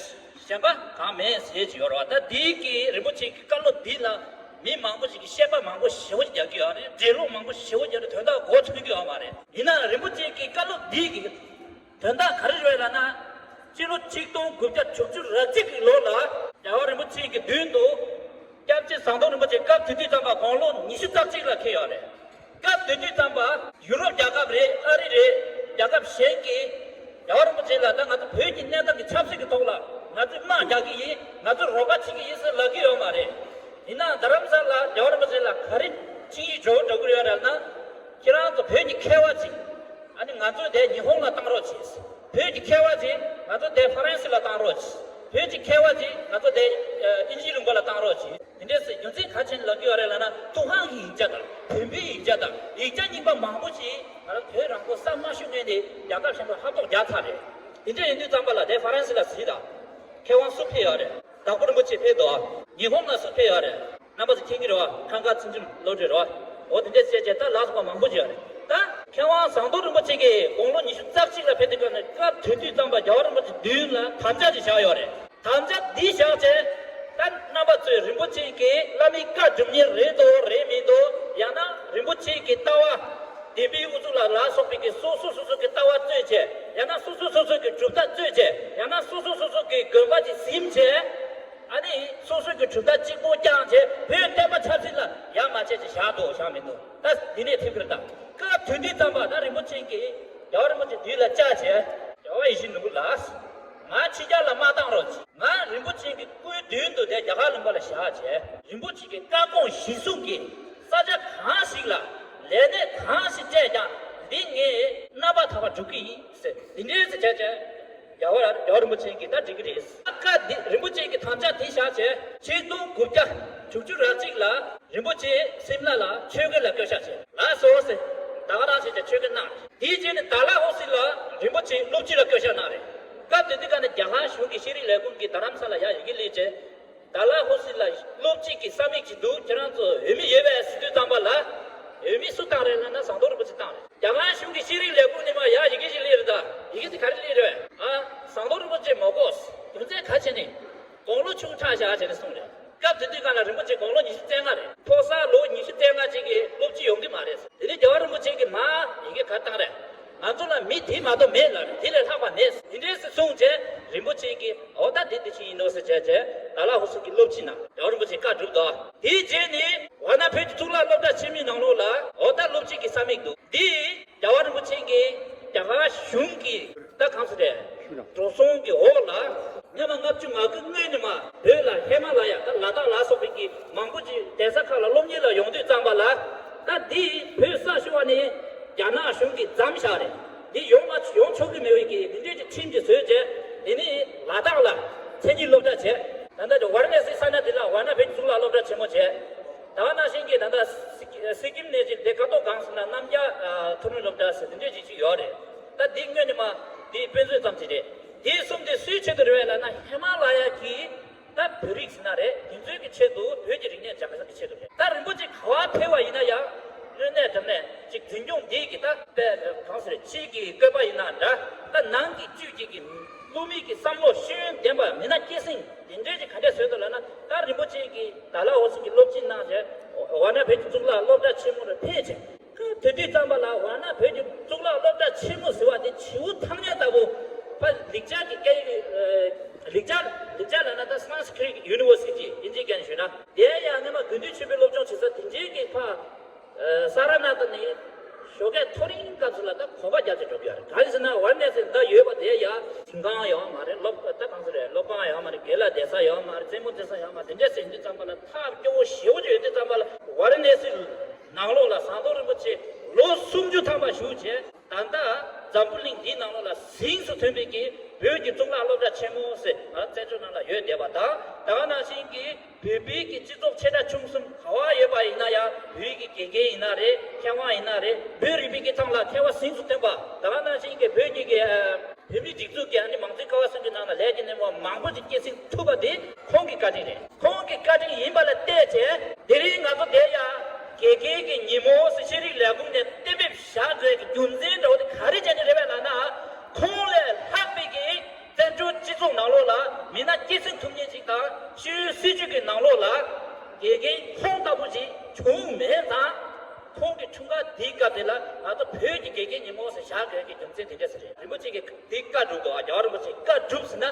གཞན་པ་གང་མེད་ཟེར་གྱི་ཡོད་རེད་བ། ད་འདིའི་གི་རིན་པོ་ཆེ་གི་བཀའ་སློབ་འདི་ལ་མི་མང་པོ་ཞིག་གིས་བཤད་པ་མང་པོ་ཞེ་པོ་ཅིག་རྒྱག་གི་ཡོད་རེད། འགྲེལ་ལུགས་མང་པོ་ཞེ་པོ་རྒྱག་རེད། དོན་དག་མགོ་ཚོད་ཀྱི་ཡོད་མ་རེད། ཡིན་ནའང་རིན་པོ་ཆེ་གི་བཀའ་སློབ་འདི་གི་དོན་དག་ག་རེ་རེད་ལབ་ན། སྤྱི་ལོ་ཆིག་སྟོང་དགུ་བརྒྱ་དྲུག་ཅུ་རེ་གཅིག་གི་ལོ་ལ་རྒྱལ་བ་རིན་པོ་ཆེ་གི་མདུན་དུ་སྐྱབས་རྗེ་ཟམ་གདོང་རིན་པོ་ཆེ་སྐབས་དེ་དུས་ཙམ་པ་དགུང་ལོ་ཉི་ཤུ་རྩ་གཅིག་ལ་འཁེལ་ཡོད་རེད། སྐབས་དེ་དུས་ཙམ་པ་ཡུ་རོབ་རྒྱལ་ཁབ་རེད། ཨ་རི་རེད། རྒྱལ་ཁབ་གཞན་གྱིས་རྒྱལ་བ་རིན་པོ་ཆེ་ལ་ད་ང་ཚོ་བོད་ཀྱི་གནས་སྟངས་ཀྱི་ཆབ་སྲིད་ཀྱི་ཐོག་ལ་ང་ཚོས་དམག་རྒྱག་གི་ཡིན། ང་ཚོས་རོགས་པ་བྱེད་ཀྱི་ཡིན་ཟེར་ལབ་ཀྱི་ཡོད་མ་རེད། ཡིན་ནའང་རྡ་རམ་ས་ལ་རྒྱལ་བ་རིན་པོ་ཆེ་ལ་ག་རེ་ཆིངས་ཡིག་འཇོག་འགྲོ་གི་ཡོད་རེད་ལབ་ན། ཁྱེད་རང་ཚོ་བོད་ཀྱི་མཁས་པ་ཅིག་ཨ་ནི་ང་ཚོ་དེ་ཉི་ཧོང་ལ་བཏང་རོགས་བྱེད། བོད་ཀྱི་མཁས་པ་ཅིག་ང་ཚོ་དེ་ཧྥ་རན་སི་ལ་བཏང་རོགས་བྱེད། བོད་ཀྱི་མཁས་པ་ཅིག་ང་ཚོ་དེ་ཨ་དབྱིན་ཇིའི་ལུང་པ་ལ་བཏང་རོགས་བྱེད། དེ་འདྲས་སེ་རྒྱུ་མཚན་ག་རེ་བྱས་ནས་ལབ་ཀྱི་ཡོད་རེད་ལབ་ན། ཏུན་ཧོང་གི་ཡིག་ཆ་དང་བོན་པོའི་ཡིག་ཆ་དང་ཡིག་ཆ་རྙིང་པ་མང་པོ་ཞིག་ང་རང་བོད་རང་མགོ་ས་མ་ཞུ་སྔོན་ནས་རྒྱལ་ཁབ་གཞན་པར་ཧབ་ཐོབ་རྒྱག་ཚར་རེད། དེ་འདྲ་ཡིན་དུས་ཙམ་པ་ལ་དེ་ཧྥ་རན་སི་ལ་གཟིགས་དང་། མཁས་དབང་སུ་ཕེབས་ཡོད་རེད། དྭགས་པོ་རིན་པོ་ཆེ་ཕེབས་འདུག་ཉི་ཧོང་ལ་སུ་ཕེབས་ཡོད་རེད། རྣམ་པ་ཚོ་མཁྱེན་གྱི་རེད་བ། ཁང་ཁ་ཚིག་འཛིན་བློ་གྲོས་རེད་བ། འོ་དེ་འདྲས་བྱས་བྱས་ད་ལགས་སོ་པ་མང་པོ་ཞིག་ཡོད་རེད། ད་མཁས་དབང་ཟམ་གདོང་རིན་པོ་ཆེ་གིས་དགུང་ལོ་ཉི་ཤུ་རྩ་གཅིག་ལ་ཕེབས་དུས་སྐབས་ནས། སྐབས་དེ་དུས་ཙམ་པ་རྒྱལ་བ་རིན་པོ་ཆེ་མདུན་ལ་དམ་བཅའ་ཅིག་བཞག་ཡོད་རེད། དམ་བཅའ་འདི་བཞག་བྱས། ད་རྣམ་པ་ཚོས་རིན་པོ་ཆེ་གིས་བླ་མའི་བཀའ་སྒྲུབ་མཁན་རེད་དོ་རེད་མིན་དོ། ཡང་ན་རིན་པོ་ཆེ་གི་ལྟ་བ། བདེན་པའི་དབུ་ཚུགས་ལ་ལ་སོགས་པའི་གི་སོ་སོ་སོ་སོ་གི་ལྟ་བ་རྩོད་བྱས། ཡང་ན་སོ་སོ་སོ་སོ་གི་གྲུབ་མཐའ་རྩོད་བྱས། ཡང་ན་སོ་སོ་སོ་སོ་གི་དགོན་པ་ཅིག་ཟིན་བྱས། ཨ་ནི་སོ་སོ་གི་གྲུབ་མཐའ་གཅིག་པོ་བསྐྱངས་བྱས། བོད་བསྟན་པ་ཆབ་སྲིད་ལ་ཡ་མ་བྱས་ཅིག་བཞག་འདུག་བཞག་མི་འདུག་ད་འདི་ནས་ཐེབས་ཀྱི་རེད་ད། སྐབས་དེ་དུས་ཙམ་པ་ད་རིན་པོ་ཆེ་གིས་རྒྱལ་བ་རིན་པོ་ཆེ་མདུན་ལ་བཅར་བྱས། རྒྱལ་བ་ཡིད་བཞིན་ནོར་བུ་ལགས། ང་ཕྱི་རྒྱལ་ལ་མ་བཏང་རོགས་གྱིས། ང་རིན་པོ་ཆེ་གི་སྐུའི་མདུན་དུ་དེ་རྒྱ་གར་ལུང་པ་ལ་བཞག་བྱས། རིན་པོ་ཆེ་གི་བཀའ་དགོངས་གཞིར་བཟུང་གིས་ས་ཆ་གང་ཞིག་ལ་ལས་གནས་གང་ཞིག་སྤྲད་ཀྱང་འདི་ངས་རྣམ་པར་དག་པར་སྒྲུབ་ཀྱི་ཡིན་ཟེར། འདི་འདྲས་ཟེར་བྱས་བྱས། རྒྱལ་བ་རྒྱལ་བ་རིན་པོ་ཆེ་གིས་ད་འགྲིག་གི་རེད། ཨ་ཀ་འདི་རིན་པོ་ཆེ་གིས་དམ་བཅའ་དེ་བཞག་བྱས། ཆིག་སྟོང་དགུ་བརྒྱ་དྲུག་ཅུ་རེ་གཅིག་ལ་རིན་པོ་ཆེ་སིམ་ལ་ལ་ཆོས་དགེ་ལ་བསྐོ་བཞག་བྱས། ལགས་སོ་ཟེར། ད་ག་རང་བྱས་བྱས་ཆོས་དགེ་གནང་། དེའི་རྗེས་ནས་ཌལ་ཧོ་སི་ལ་རིན་པོ་ཆེ་སློབ་སྤྱི་ལ་བསྐོ་བཞག་གནང་རེད། སྐབས་དེ་དུས་ཀ་ནས་རྒྱ་གར་གཞུང་གི་ཤེས་རིག་ལས་ཁུངས་ཀྱིས་རྡ་རམ་ས་ལ་ཡར་ཡི་གེ་སླེབས་བྱས། ཌལ་ཧོ་སི་ལ་སློབ་སྤྱི་གི་ས་མིག་ཅིག་འདུག་ཁྱེད་རང་ཚོ་འོས་མི་ཡོད་པས་ཟེར་དུས་ཙམ་པ་ལ། འོས་མི་སུ་བཏང་རེད་ལབ་ན་ཟམ་གདོང་རིན་པོ་ཆེ་བཏང་རེད། རྒྱ་གར་གཞུང་གི་ཤེས་རིག་ལས་ཁུངས་ནས་མར་ཡར་ཡི་གེ་ཞིག་སླེབས་རེད་ད། ཡི་གེ་དེ་ག་རེ་སླེབས་རེད། ཨ། ཟམ་གདོང་རིན་པོ་ཆེ་མ་དགོས། རྒྱུ་མཚན་ག་རེ་བྱས་ནས། དགུང་ལོ་ཆུང་དྲགས་བཞག་བྱས་ནས་གསུངས་རེད། སྐབས་དེ་དུས་སྒང་ལ་རིན་པོ་ཆེ་དགུང་ལོ་ཉི་ཤུ་རྩ་ལྔ་རེད། ཕོ་གསར་ལོ་ཉི་ཤུ་རྩ་ལྔ་ཅིག་གིས་སློབ་སྤྱི་ཡོང་གི་མ་རེད། དེ་ནས་རྒྱལ་བ་རིན་པོ་ཆེ་གིས་མར་ཡི་གེ་ག་རེ་བཏང་རེད། ང་ཚོ་ལ་མི་དེ་མ་གཏོགས་མེད་ལབ་རེད། དེ་ལས་ལྷག་པ་མེད། དེ་འདྲས་སེ་གསུངས་བྱས། རིན་པོ་ཆེ་གིས་འོ་ད་དེ་དེ་བཞིན་ཡིན་ནོ་ཟེར་བྱས་བྱས། ཏཱ་ལའི་ཧོར་སི་གི་སློབ་སྤྱི་ནང་རྒྱལ་བ་རིན་པོ་ཆེ་བཀའ་བསྒྲུབས་དོ། དེའི་རྗེས་ནས་ཝཱ་ཎ་བོད་ཀྱི་གཙུག་ལག་སློབ་གྲྭ་ཆེན་མོའི་ནང་ལོགས་ལ་འོ་ད་སློབ་སྤྱི་གི་ས་མིག་འདུག་འདི་རྒྱལ་བ་རིན་པོ་ཆེ་གིས་རྒྱ་གར་གཞུང་གི་ད་གང་ཟེར་རེད། འགྲོ་སོང་གི་འོག་ལ་སྔོན་མ་ལྔ་བཅུ་ང་དགུ་སྔོན་ནས་མ་བོད་ལ་ཧི་མ་ལ་ཡ་ད་ལ་དྭགས་ལ་སོགས་པའི་གི་མང་པོ་ཅིག་གདན་ས་ཁག་ལ་སློབ་གཉེར་ལ་ཡོང་དུས་ཙམ་པ་ལ་ད་འདི་བོད་ས་ཤོར་བ་ནས་རྒྱ་ནག་གཞུང་གིས་མཚམས་བཞག་རེད། འདི་ཡོང་མ་ཡོང་ཆོག་གི་མེད་པའི་གི་འདི་འདྲའི་གི་ཁྲིམས་ཀྱི་བཟོས་བྱས། དེ་ནས་ལ་དྭགས་ལ་མཚན་ཉིད་སློབ་གྲྭ་བྱས། ད་ལྟ་ཝཱ་ར་ཎ་སི་ས་གནས་འདི་ལ་ཝཱ་ཎ་བོད་ཀྱི་གཙུག་ལག་སློབ་གྲྭ་ཆེན་མོ་བྱས། ད་ག་ནང་བཞིན་གྱི་ད་ལྟ་སི་སི་ཀིམ་ནས་ཅིག་དེ་ཀ་ཏོ་གང་ཟེར་ན་རྣམ་རྒྱལ་མཐོ་རིམ་སློབ་གྲྭ་ཟེར་འདི་འདྲའི་ཅིག་ཅིག་ཡོད་རེད། ད་འདི་དངོས་གནས་མ་འདི་དཔེ་མཛོད་ཙམ་ཅིག་རེད། དེ་གསུམ་དེ་སུའི་ཆེད་དུ་རེད་བས་ལབ་ན་ཧི་མ་ལ་ཡ་གི་ད་བོད་རིགས་ཟེར་ན་རེད། དེ་ཚོའི་གི་ཆེད་དུ་བོད་ཀྱི་རིག་གནས་སྦྱང་ས་གི་ཆེད་དུ་རེད། ད་རིན་པོ་ཆེ་ག་བ་ཕེབས་པ་ཡིན་ན་ཡང་དངོས་གནས་དྲང་གནས་ཅིག་འཛིན་སྐྱོང་འདི་གི་ད་དཔེ་གང་ཟེར་ཕྱི་གི་བཀོད་པ་ཡིན་ན་འདྲ། ད་ནང་གི་བཅུད་ཀྱི་གི་བློ་མིག་གི་བསམ་བློ་ཤེས་ཡོན་ལྡན་པ་མི་སྣ་སྐྱེད་སྲིང་དེ་འདྲའི་ཅིག་ག་འདྲས་བཟོས་འདུག་ལབ་ན། ད་རིན་པོ་ཆེ་གིས་ཏཱ་ལའི་ཧོར་སི་གི་སློབ་སྤྱི་གནང་བྱས་ཝཱ་ཎ་བོད་ཀྱི་གཙུག་ལག་སློབ་གྲྭ་ཆེན་མོ་ལ་ཕེབས་བྱས། དེ་དུས་ཙམ་པ་ལ་ཝཱ་ཎ་བོད་ཀྱི་གཙུག་ལག་སློབ་གྲྭ་ཆེན་མོ་ཟེར་བ་དེ་བྱིའུ་ཐང་ཉ་ལྟ་བུ། ཕ་ལེགས་སྦྱར་གྱི་སྐད་ཡིག་ལེགས་སྦྱར་ལེགས་སྦྱར་ལབ་ན་ད་Sanskrit University དབྱིན་ཇིའི་སྐད་ནས་ཞུས་ན། དེ་ཡང་སྔོན་མ་དགེ་འདུན་ཆོས་འཕེལ་སློབ་ཆུང་བྱེད་ས་དེ་འདྲའི་གི་ཕ་ས་ར་ནཱ་ཐ་ནས་ཞོགས་ཀས་ཐོ་རེངས་སྐབས་སུ་ལ་ད་གོམ་པ་རྒྱག་ཚད་འགྲོ་གི་ཡོད་རེད། གང་ཡིན་ཟེར་ན་ཝཱ་ར་ཎ་སི་ད་ཡོད་པ་དེ་ཡ་ཞིང་ཁང་ཡོད་མ་རེད། སློབ་ད་གང་ཟེར་རེད། སློབ་ཁང་ཡོད་མ་རེད། དགེ་ལགས་བསྡད་ས་ཡོད་མ་རེད། རྩེད་མོ་རྩེ་ས་ཡོད་མ་རེད། དེ་འདྲ་ཟེར་དུས་ཙམ་པ་ལ་ཐབས་སྐྱོ་བོ་ཞེ་བོ་ཅིག་ཡོད་དུས་ཙམ་པ་ལ་ཝཱ་ར་ཎ་སི་ནང་ལོགས་ལ་ཟམ་གདོང་རིན་པོ་ཆེ་ལོ་སུམ་ཅུ་ཐམ་པ་བཞུགས་བྱས། ད་ལྟ་འཛམ་བུ་གླིང་འདིའི་ནང་ལོགས་ལ་གཟེངས་སུ་ཐོན་པའི་གི་བོད་ཀྱི་གཙུག་ལག་སློབ་གྲྭ་ཆེན་མོ་ཟེར་ང་བཙན་བྱོལ་ནང་ལ་ཡོད་བསྡད་པ་དང་། ད་ག་ནང་བཞིན་གྱི་བོད་པའི་གི་སྤྱི་ཚོགས་ཆེ་ཕྲ་ཆུང་གསུམ་ག་བ་ཡོད་པ་ཡིན་ན་ཡང་བོད་ཀྱི་དགེ་རྒན་ཡིན་ན་རེད། མཁས་དབང་ཡིན་ན་རེད། བོད་རིག་པའི་གི་ཐང་ལ་མཁས་དབང་གཟེངས་སུ་ཐོན་པ། ད་ག་ནང་བཞིན་གྱི་བོད་ཀྱི་གི་བོད་མིའི་སྒྲིག་འཛུགས་ཀྱི་ཨ་ནི་མང་གཙོའི་ཀ་བ་གསུམ་གྱི་ནང་ལ་ལས་ཀྱི་སྣེ་མོ་མང་པོ་ཅིག་སྐྱེད་སྲིང་ཐུབ་པ་དེ་ཁོང་གི་བཀའ་དྲིན་རེད། ཁོང་གི་བཀའ་དྲིན་ཡིན་པ་ལ་བལྟས་བྱས་དེ་རིང་ང་ཚོ་དེ་ཡ་དགེ་རྒན་གྱི་ཉིན་མོ་ཟེར་ཤེས་རིག་ལས་ཁུངས་ནས་གཏན་འབེབས་བཞག་དགོས་ཀྱི་རྒྱུ་མཚན་འདྲ་བོ་དེ་ག་རེ་བྱས་ནས་རེད་པས་ལབ་ན། ཁོང་ལས་ལྷག་པའི་གི་བཙན་བྱོལ་སྤྱི་ཚོགས་ནང་ལོགས་ལ་མི་སྣ་སྐྱེད་སྲིང་ཐུབ་མཁན་ཅིག་དང་ཤེས་ཡོན་སྲིད་བྱུས་ཀྱི་ནང་ལོགས་ལ་དགེ་རྒན་ཁོང་ལྟ་བུ་ཅིག་བྱུང་མེད་ཙང་། ཁོང་གི་འཁྲུངས་སྐར་དེའི་སྐབས་དེ་ལ་ང་ཚོ་བོད་ཀྱི་དགེ་རྒན་ཉིན་མོ་ཟེར་བཞག་དགོས་ཀྱི་རྒྱུ་མཚན་དེ་འདྲ་ཟེར་རེད། རིན་པོ་ཆེ་གིས་དེ་བཀའ་བསྒྲུབ་དགོས། རྒྱལ་བ་རིན་པོ་ཆེ་བཀའ་བསྒྲུབ་ཟེར་ན།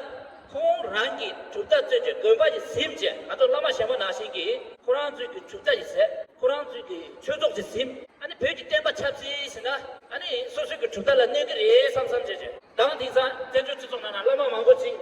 ཁོང་རང་གིས་གྲུབ་མཐའ་རྩོད་བྱས་དགོན་པ་ཞིག་ཟིན་བྱས། ང་ཚོ་བླ་མ་ཞན་པོ་ནང་བཞིན་གྱིས་ཁོ་རང་ཚོའི་གི་གྲུབ་མཐའ་ཞིག་ཟེར། ཁོ་རང་ཚོའི་གི་ཆོས་ཚོགས་ཞིག་ཟིན། ཨ་ནི་བོད་ཀྱི་བསྟན་པ་ཆབ་སྲིད་ཟེར་ན་ཨ་ནི་སོ་སོའི་གི་གྲུབ་མཐའ་ལ་གནོད་ཀྱི་རེད་བསམ་བསམ་བྱས་བྱས། དང་དེང་སང་བཙན་བྱོལ་སྤྱི་ཚོགས་ནང་ན་བླ་མ་མང་པོ་ཅིག་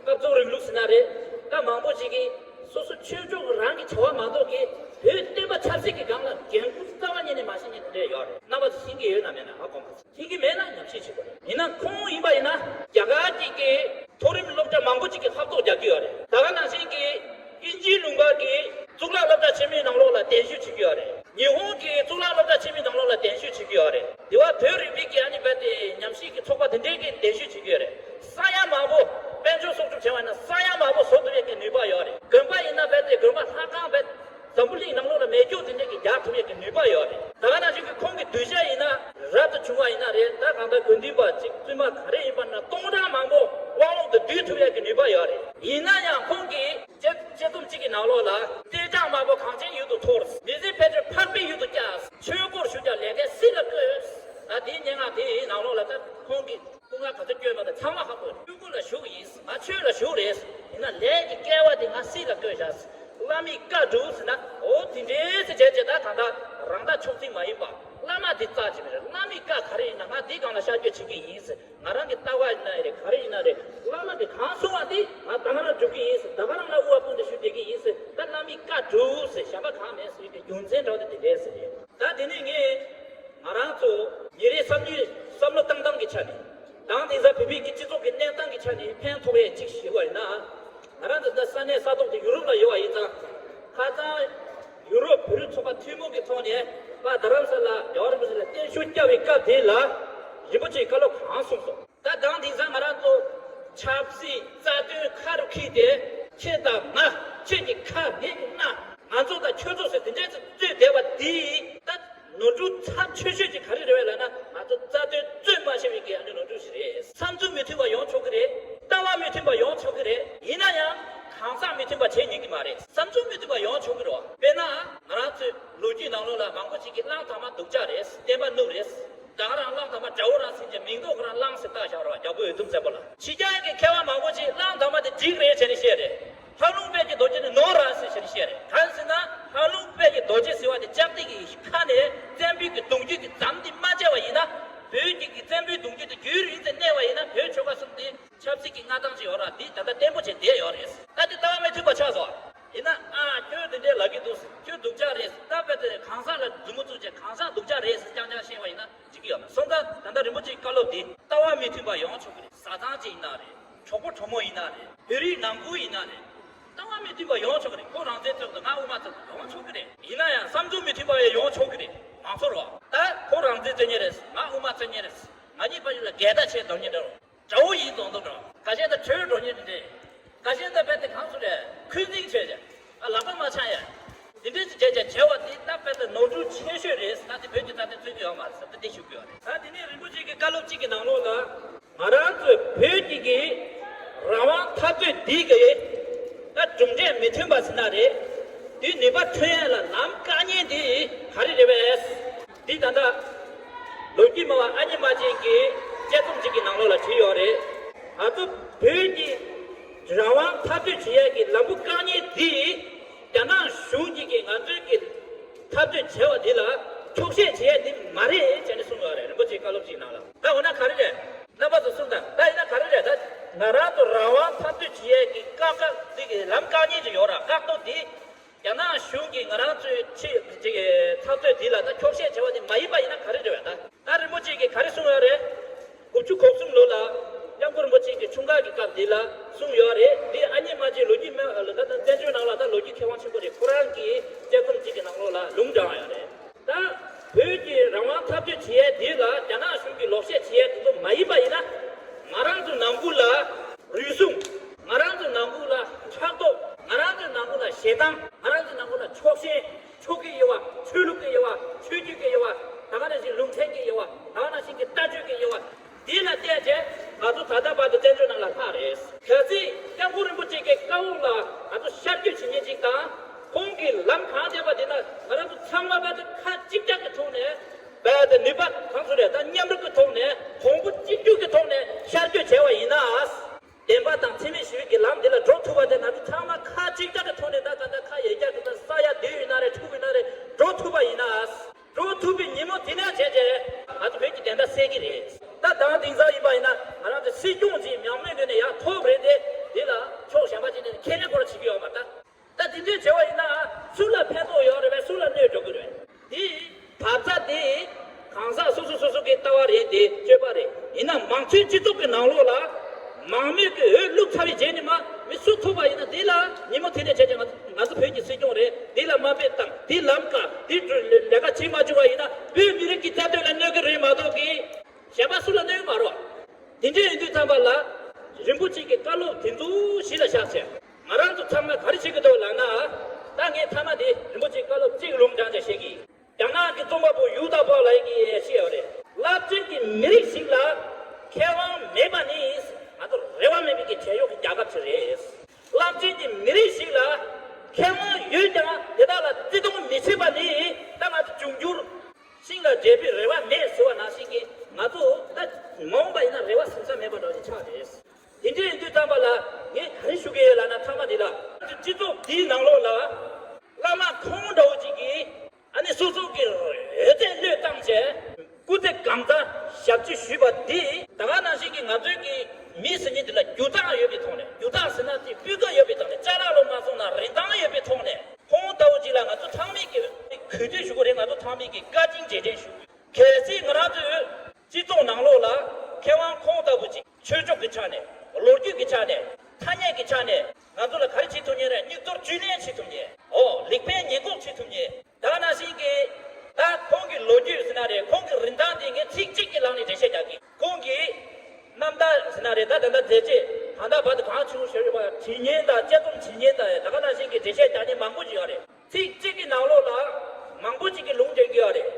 སྐབས་གཙོ་རིང་ལུགས་ཟེར་ན་རེད། ད་མང་པོ་ཅིག་གིས་སོ་སོ་ཆོས་ཕྱོགས་རང་གི་བྱ་བ་མ་གཏོགས་ཀྱི་བོད་བསྟན་པ་ཆབ་སྲིད་ཀྱི་སྒང་ལ་འགན་ཁུར་རྩ་བ་ཉིད་ནས་མ་བཞེས་མཁན་དེ་འདྲ་ཡོད་རེད། རྣམ་པ་ཚོ་ཤེས་ཀྱི་ཡོད་ན་མེད་ན་ཧ་གོ་མ་སོང་། ཤེས་ཀྱི་མེད་ན་ཉམས་ཞིབ་བྱེད་དགོས་རེད། ཡིན་ན་ཁོང་ཡིན་པ་ཡིན་ན་རྒྱ་གར་གྱི་གི་མཐོ་རིམ་སློབ་གྲྭ་མང་པོ་ཅིག་གིས་ཧབ་ཐོབ་རྒྱག་གི་ཡོད་རེད། ད་ག་ནང་བཞིན་གྱི་དབྱིན་ཇིའི་ལུང་པ་གི་གཙུག་ལག་སློབ་གྲྭ་ཆེན་མོའི་ནང་ལོགས་ལ་གདན་ཞུ་བྱེད་ཀྱི་ཡོད་རེད། ཉི་ཧོང་གི་གཙུག་ལག་སློབ་གྲྭ་ཆེན་མོའི་ནང་ལོགས་ལ་གདན་ཞུ་བྱེད་ཀྱི་ཡོད་རེད། དེ་བ་བོད་རིག་པའི་གི་ཨ་ནི་རྦད་དེ་ཉམས་ཞིབ་ཀྱི་ཚོགས་པ་དེ་འདྲའི་གི་གདན་ཞུ་བྱེད་ཀྱི་ཡོད་རེད། ས་ཡ་མང་པོ་དཔལ་འབྱོར་གསོག་སྒྲུབ་བྱས་པ་ཡིན་ན་ས་ཡ་མང་པོ་བཟོ་ཐུབ་ཡས་ཀྱི་ནུས་པ་ཡོད་རེད། དགོན་པ་ཡིན་ན་རྦད་དེ་དགོན་པ་ལྷ་ཁང་རྦད་འཛམ་བུ་གླིང་ནང་ལོགས་ལ་མེད་རྒྱུ་དེ་འདྲའི་གི་རྒྱག་ཐུབ་ཡས་ཀྱི་ནུས་པ་ཡོད་རེད། ད་ག་ནང་བཞིན་གྱི་ཁོང་གི་གདུལ་བྱ་ཡིན་ན་རབ་ཏུ་བྱུང་བ་ཡིན་ན་རེད། ད་གང་ལྟར་དགེ་འདུན་པ་གཅིག་བཙུན་མ་ག་རེ་ཡིན་པ་ན་སྟོང་ཕྲག་མང་པོ་དབང་ལུང་དུ་བསྡུས་ཐུབ་ཡས་ཀྱི་ནུས་པ་ཡོད་རེད། ཡིན་ན་ཡང་ཁོང་གིས་དཔྱད་དཔྱད་རྩོམ་གཅིག་གི་ནང་ལོགས་ལ། གཏེར་སྦྱངས་དམར་པོ་གངས་ཅན་ཡུལ་དུ་འཐོར། མི་ཟད་ཕལ་ཆེར་འཕགས་པའི་ཡུལ་དུ་བསྐྱལ། ཆོས་སྒོར་ཞུགས་ཀྱང་ལས་ཀའི་སྲིད་ལ་བཀོད། ད་དེའི་སྙན་ངག་དེའི་ནང་ལོགས་ལ་ད་ཁོང་གིས་སྐུ་ངལ་ག་ཚོད་བསྐྱོན་པ་དང་ཚང་མ་ཧ་གོ། ཆོས་སྒོ་ལ་ཞུགས་ཡིན། ང་ཆོས་ལ་ཞུགས་རེད། ཡིན་ན་ལས་ཀྱི་སྐལ་བ་དེ་ང་སྲིད་ལ་བཀོད་བཞག། བླ་མའི་བཀའ་སྒྲུབ་ཟེར་ན་འོ་དེ་འདྲའི་ཟེར་བྱས་བྱས། ད་ད་ལྟ་རང་ལྟ་མཆོག་འཛིན་མ་ཡིན་པ་བླ་མ་དེ་རྩ་ཆེ་བ་རེད། བླ་མའི་བཀའ་ག་རེ་ཡིན་ན་ང་དེའི་སྒང་ལ་ཤར་བསྐྱོད་བྱེད་ཀྱི་ཡིན་ཟེར། ང་རང་གི་ལྟ་བ་ཡིན་ན་རེད། ག་རེ་ཡིན་ན་རེད། བླ་མ་གིས་གང་གསུང་བ་འདི་ང་ད་ག་རང་སྒྲུབ་ཀྱི་ཡིན་ཟེར། ད་ག་རང་ལ་དབུ་བ་དཔུང་འདེགས་ཞུ་བསྡད་ཀྱི་ཡིན་ཟེར། ད་བླ་མའི་བཀའ་སྒྲུབ་ཟེར། གཞན་པ་གང་མེད་ཟེར་གྱི་རྒྱུ་མཚན་འདྲ་བོ་དེ་དེ་འདྲས་ཟེར་རེད། ད་དེ་ནས་ངས་ང་རང་ཚོ་ཉིན་རེའི་བསམ་བློའི་བསམ་བློ་བཏང་སྟངས་ཀྱི་ཆ་ནས་དང་དེང་སང་བོད་མིའི་གི་སྤྱི་ཚོགས་ཀྱི་གནས་སྟངས་ཀྱི་ཆ་ནས་ཕན་ཐོགས་ཡས་གཅིག་ཞུ་བ་ཡིན་ན། ང་རང་ཚོ་འདི་ས་གནས་ས་ཐོག་དེ་ཡུ་རོབ་ལ་ཡོད་པ་ཡིན་ཙང་། ཁ་སང་ཡུ་རོབ་བོད་རིགས་ཚོགས་པ་ཐུན་མོང་གི་ཐོག་ནས་པ་རྡ་རམ་ས་ལ་རྒྱལ་བ་རིན་པོ་ཆེ་ལ་བརྟན་བཞུགས་བསྐྱངས་པའི་སྐབས་དེ་ལ་རིན་པོ་ཆེས་བཀའ་སློབ་གང་གསུངས་སོང་། ད་དང་དེང་སང་ང་རང་ཚོ་ཆབ་སྲིད་རྩ་དོན་ཁ་རུ་ཁྱེར་ཏེ་ཁྱེད་དང་ང་ཁྱེད་ཀྱི་ཁ་ངེད་ཀྱི་སྣ་ང་ཚོ་དང་ཁྱོད་ཚོ་ཟེར་དེ་འདྲའི་རྩོད་བསྡད་པ་འདི་ད་ནོར་འཁྲུལ་ཚབས་ཆེ་ཤོས་ཀྱི་ག་རེ་རེད་བས་ལབ་ན། ང་ཚོ་རྩ་དོན་རྩོད་མ་ཤེས་པའི་གི་ཨ་ནི་ནོར་འཁྲུལ་ཞིག་རེད། བསམ་ཚུལ་མི་མཐུན་པ་ཡོང་ཆོག་གི་རེད། ལྟ་བ་མི་མཐུན་པ་ཡོང་ཆོག་གི་རེད། ཡིན་ན་ཡང་གང་ཟག་མི་མཐུན་པ་བྱེད་ཉན་གི་མ་རེད། བསམ་ཚུལ་མི་མཐུན་པ་ཡོང་ཆོག་གི་རེད། དཔེར་ན་ང་རང་ཚོའི་ལོ་རྒྱུས་ནང་ལོགས་ལ་མང་པོ་ཅིག་གིས་གླང་དར་མ་སྡུག་ཅག་རེད། བསྟན་པ་ནུབ་རེད། ད་ག་རང་གླང་དར་མ་དགྲ་བོ་རང་ཟིན་གྱི་མིང་ཐོག་ཁོ་རང་གླང་ཟེར་བཏགས་བཞག་རོགས། རྒྱལ་པོ་འོས་འདེམས་བཙན་པོ་ལ། ཕྱི་རྒྱལ་གྱི་མཁས་པ་མང་པོ་ཅིག་གླང་དར་མ་དེ་འགྲིག་རེད་བྱས་ནས་བཤད་རེད། ལྷ་ལུང་པའི་ པ་ཡོང་ཆོག་གི་རེད། བཟའ་ཚང་གཅིག་ཡིན་ན་རེད། གྲོགས་པོ་གྲོགས་མོ་ཡིན་ན་རེད། བོད་རིགས་ནང་ཁུལ་ཡིན་ན་རེད། ལྟ་བ་མི་མཐུན་པ་ཡོང་ཆོག་གི་རེད། ཁོ་རང་བཙན་བཙོན་དང་ང་དབུ་མ་བཙོན་དང་ཡོང་ཆོག་གི་རེད། ཡིན་ན་ཡང་བསམ་ཚུལ་མི་མཐུན་པ་ཡང་ཡོང་ཆོག་གི་རེད། མང་ཚོར་བ་ད་ཁོ་རང་བཙན་བཙོན་ཉེ་རེད། ང་དབུ་མ་བཙོན་ཉེ་རེད། ང་གཉིས་བར་ལ་འགལ་ཟླ་ཆེ་འགྲོ་ཉེ་འགྲོ། དགྲ་བོ་ཡིན་མདོག་མདོག་འགྲོ། ཁ་ཤས་ད་གྲོས་འགྲོ་ཉེ་རེད། ཁ་ཤས་ད་རྦད་དེ་གང་སུ་རེད། འཁོན་འཛིང་བྱས་བྱས། ཨ་ལག་པ་མ་འཆང་ཡ། འདི་འདྲའི་བྱས་བྱས་བྱས་པ་འདི་ད་རྦད་དེ་ནོར་འཁྲུལ་ཆེ་ཤོས་རེད། ད་དེ་བོད་ཀྱི་རྩ་དོན་མཚོན་གྱི་ཡོད་མ་རེད་ཟེར་ད་འདི་ཞུ་གི་ཡོད་རེད། ད་དེ་ནས་རིན་པོ་ཆེ་གི་བཀའ་སློབ་གཅིག་གི་ནང་ལོགས་ལ། ང་རང་ཚོའི་བོད་ཀྱི་གི་རང་དབང་འཐབ་རྩོད་འདི་གི་ད་གྲུབ་འབྲས་མི་ཐོན་པ་ཟེར་ན་རེད། དེའི་ནུས་པ་ཐོན་ཡ་ལ་ལམ་བཀག་ཉེན་འདི་ག་རེ་རེད་པས། འདི་ད་ལྟ་ལོ་རྒྱུས་སྨྲ་བ་ཨ་མྱེས་རྨ་ཆེན་གྱིས་དཔྱད་རྩོམ་གཅིག་གི་ནང་ལོགས་ལ་བྲིས་ཡོད་རེད། ང་ཚོ་བོད་ཀྱི་རང་དབང་འཐབ་རྩོད་བྱེད་ཡ་གི་ལམ་བུ་བཀག་ཉེན་འདི་རྒྱ་ནག་གཞུང་གཅིག་གིས་ང་ཚོའི་གི་འཐབ་རྩོད་བྱས་པ་འདི་ལ་འཁྱོག་བཤད་བྱས་ཡ་འདི་མ་རེད་ཅེས་ནས་གསུངས་ཡོད་རེད། རིན་པོ་ཆེའི་བཀའ་སློབ་ཅིག་ནང་ལ། ད་འོ་ན་ག་རེ་རེད། རྣམ་པ་ཚོ་གསུངས་དང་། ད་ཡིན་ན་ག་རེ་རེད། ད་ང་རང་ཚོ་རང་དབང་འཐབ་རྩོད་བྱེད་ཡས་ཀྱི་བཀག་བཀག་འདི་གི་ལམ་བཀག་ཉེན་ཅིག་ཡོད་ར། བཀག་རྡོ་འདི་རྒྱ་ནག་གཞུང་གིས་ང་རང་ཚོའི་ཆེད་ཅིག་འཐབ་རྩོད་འདི་ལ་ད་འཁྱོག་བཤད་བྱས་པ་འདི་མ་ཡིན་པ་ཡིན་ན་ག་རེ་རེད་བས། ད་ད་རིན་པོ་ཆེ་གིས་ག་རེ་གསུངས་ཡོད་རེད། དགུ་བཅུ་གོ་གསུམ་ལོ་ལ་སྐྱབས་མགོན་རིན་པོ་ཆེ་གི་འཁྲུངས་སྐར་གྱི་སྐབས་འདི་ལ་གསུངས་ཡོད་རེད། འདི་ཨ་མྱེས་རྨ་ཆེན་ལོ་རྒྱུས་སྨྲ་ལ་ད་བཙན་བྱོལ་ནང་ལ་ད་ལོ་རྒྱུས་མཁས་དབང་ཆེན་པོ་རེད། ཁོ་རང་གིས་དཔྱད་རྩོམ་གཅིག་གི་ནང་ལོགས་ལ་ལུང་དྲངས་ཡོད་རེད། ད་བོད་ཀྱི་རང་དབང་འཐབ་རྩོད་བྱེད་ཡས་འདི་ལ་རྒྱ་ནག་གཞུང་གིས་ལོག་བཤད་བྱེད་ཡས་འདི་ཚོ་མ་ཡིན་པ་ཡིན་ན། ང་རང་ཚོ་ནང་ཁུལ་ལ་རུལ་སུངས། ང་རང་ཚོ་ནང་ཁུལ་ལ་ཕྲག་དོག་ང་རང་ཚོ་ནང་ཁུལ་ལ་ཞེ་སྡང་། ང་རང་ཚོ་ནང་ཁུལ་ལ་ཕྱོགས་ཞེན། ཕྱོགས་ཀྱི་དབྱེ་བ། ཆོས་ལུགས་ཀྱི་དབྱེ་བ། ཆོས་བརྒྱུད་ཀྱི་དབྱེ་བ། ད་ག་ནང་བཞིན་ལུང་ཚན་གྱི་དབྱེ་བ། ད་ག་ནང་བཞིན་གྱི་ལྟ་སྤྱོད་ཀྱི་དབྱེ་བ། འདི་ལ་བལྟས་རྗེས་ང་ཚོ་ད་ལྟ་བར་དུ་བཙན་བྱོལ་ནང་ལ་ལྷག་རེད། གལ་སྲིད་སྐྱབས་མགོན་རིན་པོ་ཆེ་གི་བཀའ་དབང་ལ་ང་ཚོ་ཤར་བསྐྱོད་བྱེད་མཁན་ཅིག་དང་། ཁོང་གིས་ལམ་གང་བསྟན་པ་དེ་ལ་ང་རང་ཚོ་ཚང་མ་བར་དུ་ཁ་གཅིག་གྲགས་ཀྱི་ཐོག་ནས་བར་དུ་ནུས་པ་གང་ཚོད་རེད། ད་མཉམ་རུབ་ཀྱི་ཐོག་ནས་གོང་བུ་གཅིག་གྱུར་གྱི་ཐོག་ནས་ཤར་བསྐྱོད་བྱས་པ་ཡིན་ན། བདེན་པ་དང་འཚེ་མེད་ཞི་བའི་གི་ལམ་འདི་ལ་འགྲོ་ཐུབ་པ་དེ་ང་ཚོ་ཚང་མ་ཁ་གཅིག་གྲགས་ཀྱི་ཐོག་ནས་ད་ད་ད་ཁ་ཡ་རྒྱ་གི་ད་ས་ཡ་བདུན་ཡིན་ན་རེད། དྲུག་ཡིན་ན་རེད། འགྲོ་ཐུབ་པ་ཡིན་ན། འགྲོ་ཐུབ་པའི་ཉིན་མོ་དེ་ནས་བྱས་རྗེས་ང་ཚོ་བོད་ཀྱི་བདེན་མཐའ་གསལ་གྱི་རེད། ད་དང་དེང་སང་ཡིན་པ་ཡིན་ན་ང་རང་ཚོ་སྲིད་སྐྱོང་ཅིག་མང་མོས་ངོས་ནས་ཡར་ཐོབ་རེད་དེ། འདི་ལ་ཕྱོགས་གཞན་པ་ཅིག་ནས་ཁས་ལེན་སྐོར་བྱེད་ཀྱི་ཡོད་མ་རེད། ད་དེ་འདྲའི་བྱས་པ་ཡིན་ན་སུ་ལ་ཕན་ཐོགས་ཡོད་རེད་པས། སུ་ལ་གནོད་འགྲོ་གི་རེད། འདི་བབ་ཚ་དེ་གང་ཟག་སོ་སོ་སོ་སོ་གི་ལྟ་བ་རེད་དེ། སྤྱོད་པ་རེད། ཡིན་ན་མང་གཙོའི་སྤྱི་ཚོགས་ཀྱི་ནང་ལོགས་ལ་མང་མོས་ཀྱི་འོས་བླུགས་ཚར་བའི་རྗེས་ནས་མ་མི་སུ་ཐོབ་པ་ཡིན་ན་དེ་ལ་ཉིན་མོ་དེ་ནས་བྱས་ཀྱང་ང་ཚོ་བོད་ཀྱི་སྲིད་སྐྱོང་རེད། དེ་ལ་དམའ་འབེབས་བཏང་། དེ་ལམ་ཀ་དེ་ལས་ཀ་བྱེད་མ་བཅུག་པ་ཡིན་ན་བོད་མི་རིགས་ཀྱི་རྩ་དོན་ལ་གནོད་ཀྱི་རེད་མ་གཏོགས་ཀྱི་གཞན་པ་སུ་ལ་གནོད་ཀྱི་མ་རེད། དེ་འདྲ་ཡིན་དུས་ཙམ་པ་ལ་རིན་པོ་ཆེ་གི་བཀའ་སློབ་དེ་ཚོ་གཞི་ལ་བཞག་བྱས་ང་རང་ཚོ་ཚང་མ་ག་རེ་བྱེད་ཀྱི་འདུག་ལབ་ན། ད་ངས་མཐའ་མ་དེ་རིན་པོ་ཆེའི་བཀའ་སློབ་གཅིག་ལུང་དྲངས་བྱས་བཤད་ཀྱི་ཡིན། རྒྱ་ནག་གི་རྩོམ་པ་པོ་ཡུ་ད་པོ་ལ་ཡི་གེ་ཡས་ཤེས་ཡོད་རེད། རླབས་ཆེན་གྱི་མི་རིགས་ཤིག་ལ་ཁེ་དབང་མེད་པ་ནི་ང་ཚོ་རེ་བ་མེད་པའི་གི་བྲན་གཡོག་གི་རྒྱལ་ཁབ་ཅིག་རེད། རླབས་ཆེན་གྱི་མི་རིགས་ཤིག་ལ་ཁེ་དབང་ཡོད་ཀྱང་དེ་དག་ལ་བརྩི་མཐོང་མི་བྱེད་པ་ནི་ད་ང་ཚོ་འབྱུང་འགྱུར་ཤིང་ལ་འབྲས་བུའི་རེ་བ་མེད་ཟེར་བ་ནང་བཞིན་གྱི་ང་ཚོ་ད་མ་འོངས་པ་ཡིན་ན་རེ་བ་ཟུངས་ས་མེད་པ་འདྲ་བ་ཞིག་ཆགས་རེད། དེ་འདྲ་ཡིན་དུས་ཙམ་པ་ལ་ངས་ག་རེ་ཞུ་གི་ཡོད་ལབ་ན། ཚང་མ་འདི་ལ་སྤྱི་ཚོགས་འདིའི་ནང་ལོགས་ལ་བླ་མ་ཁོང་འདྲ་བོ་ཅིག་གིས་ཨ་ནི་སོ་སོ་གི་འོད་རྩེ་བློས་བཏང་བྱས་སྐུ་ཚེ་གང་ཚང་ཞབས་ཕྱི་ཞུས་པ་འདི་ད་ག་ནང་བཞིན་གྱི་ང་ཚོའི་གི་མི་ཟེར་མཁན་འདི་ལ་རྒྱུ་སྟངས་ཡོད་པའི་ཐོག་ནས། རྒྱུ་སྟངས་ཟེར་ན་དེ་སྤུས་ཀ་ཡོད་པའི་ཐོག་ནས། ཅ་ལག་ལོ་མ་སོང་ན་རིན་ཐང་ཡོད་པའི་ཐོག་ནས། ཁོང་ལྟ་བུ་ཅིག་ལ་ང་ཚོ་ཚང་མས་ཀྱི་གུས་འདུད་ཞུ་དགོས་རེད། ང་ཚོ་ཚང་མས་ཀྱི་བཀའ་དྲིན་རྗེས་དྲན་ཞུ་དགོས། གལ་སྲིད་ང་རང་ཚོའི་སྤྱི་ཚོགས་ནང་ལོགས་ལ་མཁས་དབང་ཁོང་ལྟ་བུ་ཅིག་ཆོས་ཕྱོགས་ཀྱི་ཆ་ནས། ལོ་རྒྱུས་ཀྱི་ཆ་ནས། ཐ་སྙད་ཀྱི་ཆ་ནས་ང་ཚོ་ལ་ག་རེ་བྱེད་ཐུབ་མཁན་རེད། སྙིགས་དོར་རྒྱུན་ལེན་བྱེད་ཐུབ་མཁན། ཨོ་ལེགས་ཕན་ཉེས་འགོག་བྱེད་ཐུབ་མཁན། ད་ནང་བཞིན་གྱི་ད་ཁོང་གི་ལོ་རྒྱུས་ཟེར་ན་རེད། ཁོང་གི་རིན་ཐང་དེ་ངས་ཚིག་གཅིག་གི་ལམ་ནས་འགྲེལ་བཤད་རྒྱག་གི། ཁོང་གི་རྣམ་ཐར་ཟེར་ན་རེད། ད་ད་ལྟ་མཛད་རྗེས་ད་ལྟ་བར་དུ་གང་བྱུང་ཞེས་པ་བྲིས་མཁན་དང་དཔྱད་རྩོམ་བྲིས་མཁན་དང་ད་ག་ནང་བཞིན་གྱི་འགྲེལ་བཤད་རྒྱག་མཁན་མང་པོ་ཅིག་ཡོད་རེད། ཚིག་གཅིག་གི་ནང་ལོགས་ལ་མང་པོ་ཅིག་གིས་ལུང་འདྲེན་གྱི་ཡོད་རེད།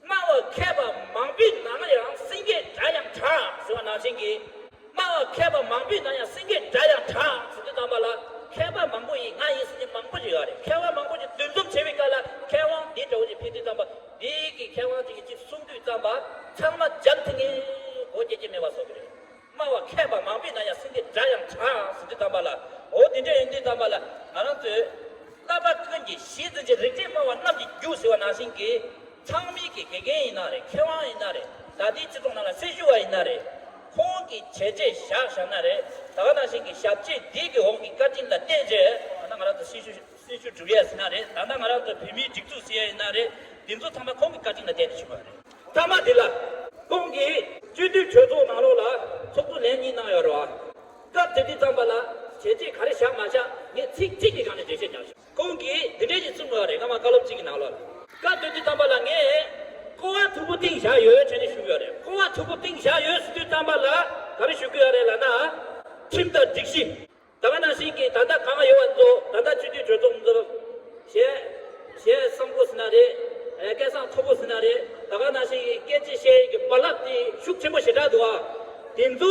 སྨྲ་བ་མཁས་པ་མང་པོའི་ནང་ཡང་སེང་གེ་སྒྲ་ཡང་གྲགས་ཟེར་བ་ནང་བཞིན་གྱི། སྨྲ་བ་མཁས་པ་མང་པོའི་ནང་ཡང་སེང་གེ་སྒྲ་ཡང་གྲགས་ཟེར་དུས་ཙམ་པ་ལ། མཁས་པ་མང་པོ་ཡིན། ང་ཡིན་ཟེར་མཁན་མང་པོ་ཞིག་ཡོད་རེད། མཁས་པ་མང་པོ་ཞིག་འདུ་འཛོམས་བྱེད་པའི་སྐབས་ལ་མཁས་དབང་འདི་འདྲ་བོ་ཞིག་ཕེབས་དུས་ཙམ་པ། འདི་གི་མཁས་དབང་ཅིག་གིས་ཅིག་གསུང་དུས་ཙམ་པ། ཚང་མ་འཇམ་ཐིང་ངེ་གོ་སྐྱེ་སྐྱེ་མེད་པ་བཟོ་གི་རེད། སྨྲ་བ་མཁས་པ་མང་པོའི་ནང་ཡང་སེང་གེ་སྒྲ་ཡང་གྲགས་ཟེར་དུས་ཙམ་པ་ལ། འོ་དེ་འདྲ་ཡིན་དུས་ཙམ་པ་ལ་ང་རང་ཚོས། བསླབ་པ་ཀུན་གྱི་གཞི་འཛིན་ཅིང་། རིག་བྱེད་སྨྲ་བ་རྣམས་ཀྱི་རྒྱུ་ཟེར་བ་ནང་བཞིན་གྱི། ཚང་མས་ཀྱི་དགེ་རྒན་ཡིན་ན་རེད། མཁས་དབང་ཡིན་ན་རེད། ད་ལྟའི་སྤྱི་ཚོགས་ནང་ལ་སྲི་ཞུ་བ་ཡིན་ན་རེད། ཁོང་གི་བྱས་རྗེས་བཞག་བཞག་ན་རེད། ད་ག་ནང་བཞིན་གྱི་ཞབས་རྗེས་འདི་གི་འོག་གི་བཀའ་དྲིན་ལ་བརྟེན་བྱས་ད་ལྟ་ང་རང་ཚོ་སྲི་ཞུ་སྲི་ཞུ་སྒྲུབ་ཡས་ཟེར་ན་རེད། ད་ལྟ་ང་རང་ཚོ་བོད་མིའི་སྒྲིག་འཛུགས་ཟེར་ཡས་ཡིན་ན་རེད། འདི་ཚོ་ཚང་མ་ཁོང་གི་བཀའ་དྲིན་ལ་བརྟེན་ནས་བྱུང་བ་རེད། མཐའ་མ་འདི་ལ་ཁོང་གིས་སྤྱི་འཐུས་གྲོས་ཚོགས་ནང་ལོགས་ལ་ ཚོགས་གཙོ་ལན་གཉིས་གནང་ཡོད་རེད་བ། སྐབས་དེ་དུས་ཙམ་པ་ལ་བྱས་རྗེས་ག་རེ་བཞག་མ་བཞག་ངས་ཚིག་གཅིག་གི་སྒང་ནས་འགྲེལ་བཤད་རྒྱག་ཤོག་ཁོང་གིས་འདི་འདྲས་ཀྱི་གསུངས་ཡོད་རེད། སྔ་མ་བཀའ་སློབ་གཅིག་གི་ནང་ལོགས་ལ། སྐབས་དེ་དུས་ཙམ་པ་ལ་ངས་ཀོ་བ་མཐུག་པོ་བཏིང་བཞག་ཡོད་བྱས་ནས་ཞུ་གི་ཡོད་རེད། ཀོ་བ་མཐུག་པོ་བཏིང་བཞག་ཡོད་ཟེར་དུས་ཙམ་པ་ལ་ག་རེ་ཞུ་གི་ཡོད་རེད་ལབ་ན། ཁྲིམས་དང་སྒྲིག་གཞི། ད་ག་ནང་བཞིན་གྱི་ད་ལྟ་གང་ཡོད་པ་ཚོ་ད་ལྟ་སྤྱི་འཐུས་གྲོས་ཚོགས་མི་ཚོ་ཞེ་ཞེ་བསམ་པོ་ཟེར་ན་རེད། སྐལ་བཟང་མཐོ་པོ་ཟེར་ན་རེད། ད་ག་ནང་བཞིན་གྱི་སྐད་ཆ་བཤད་ཡས་ཀྱི་རྦ་རླབས་དེ་ཤུགས་ཆེན་པོ་ཞེ་དྲག་འདུག་ཨ། དེ་ཚོ་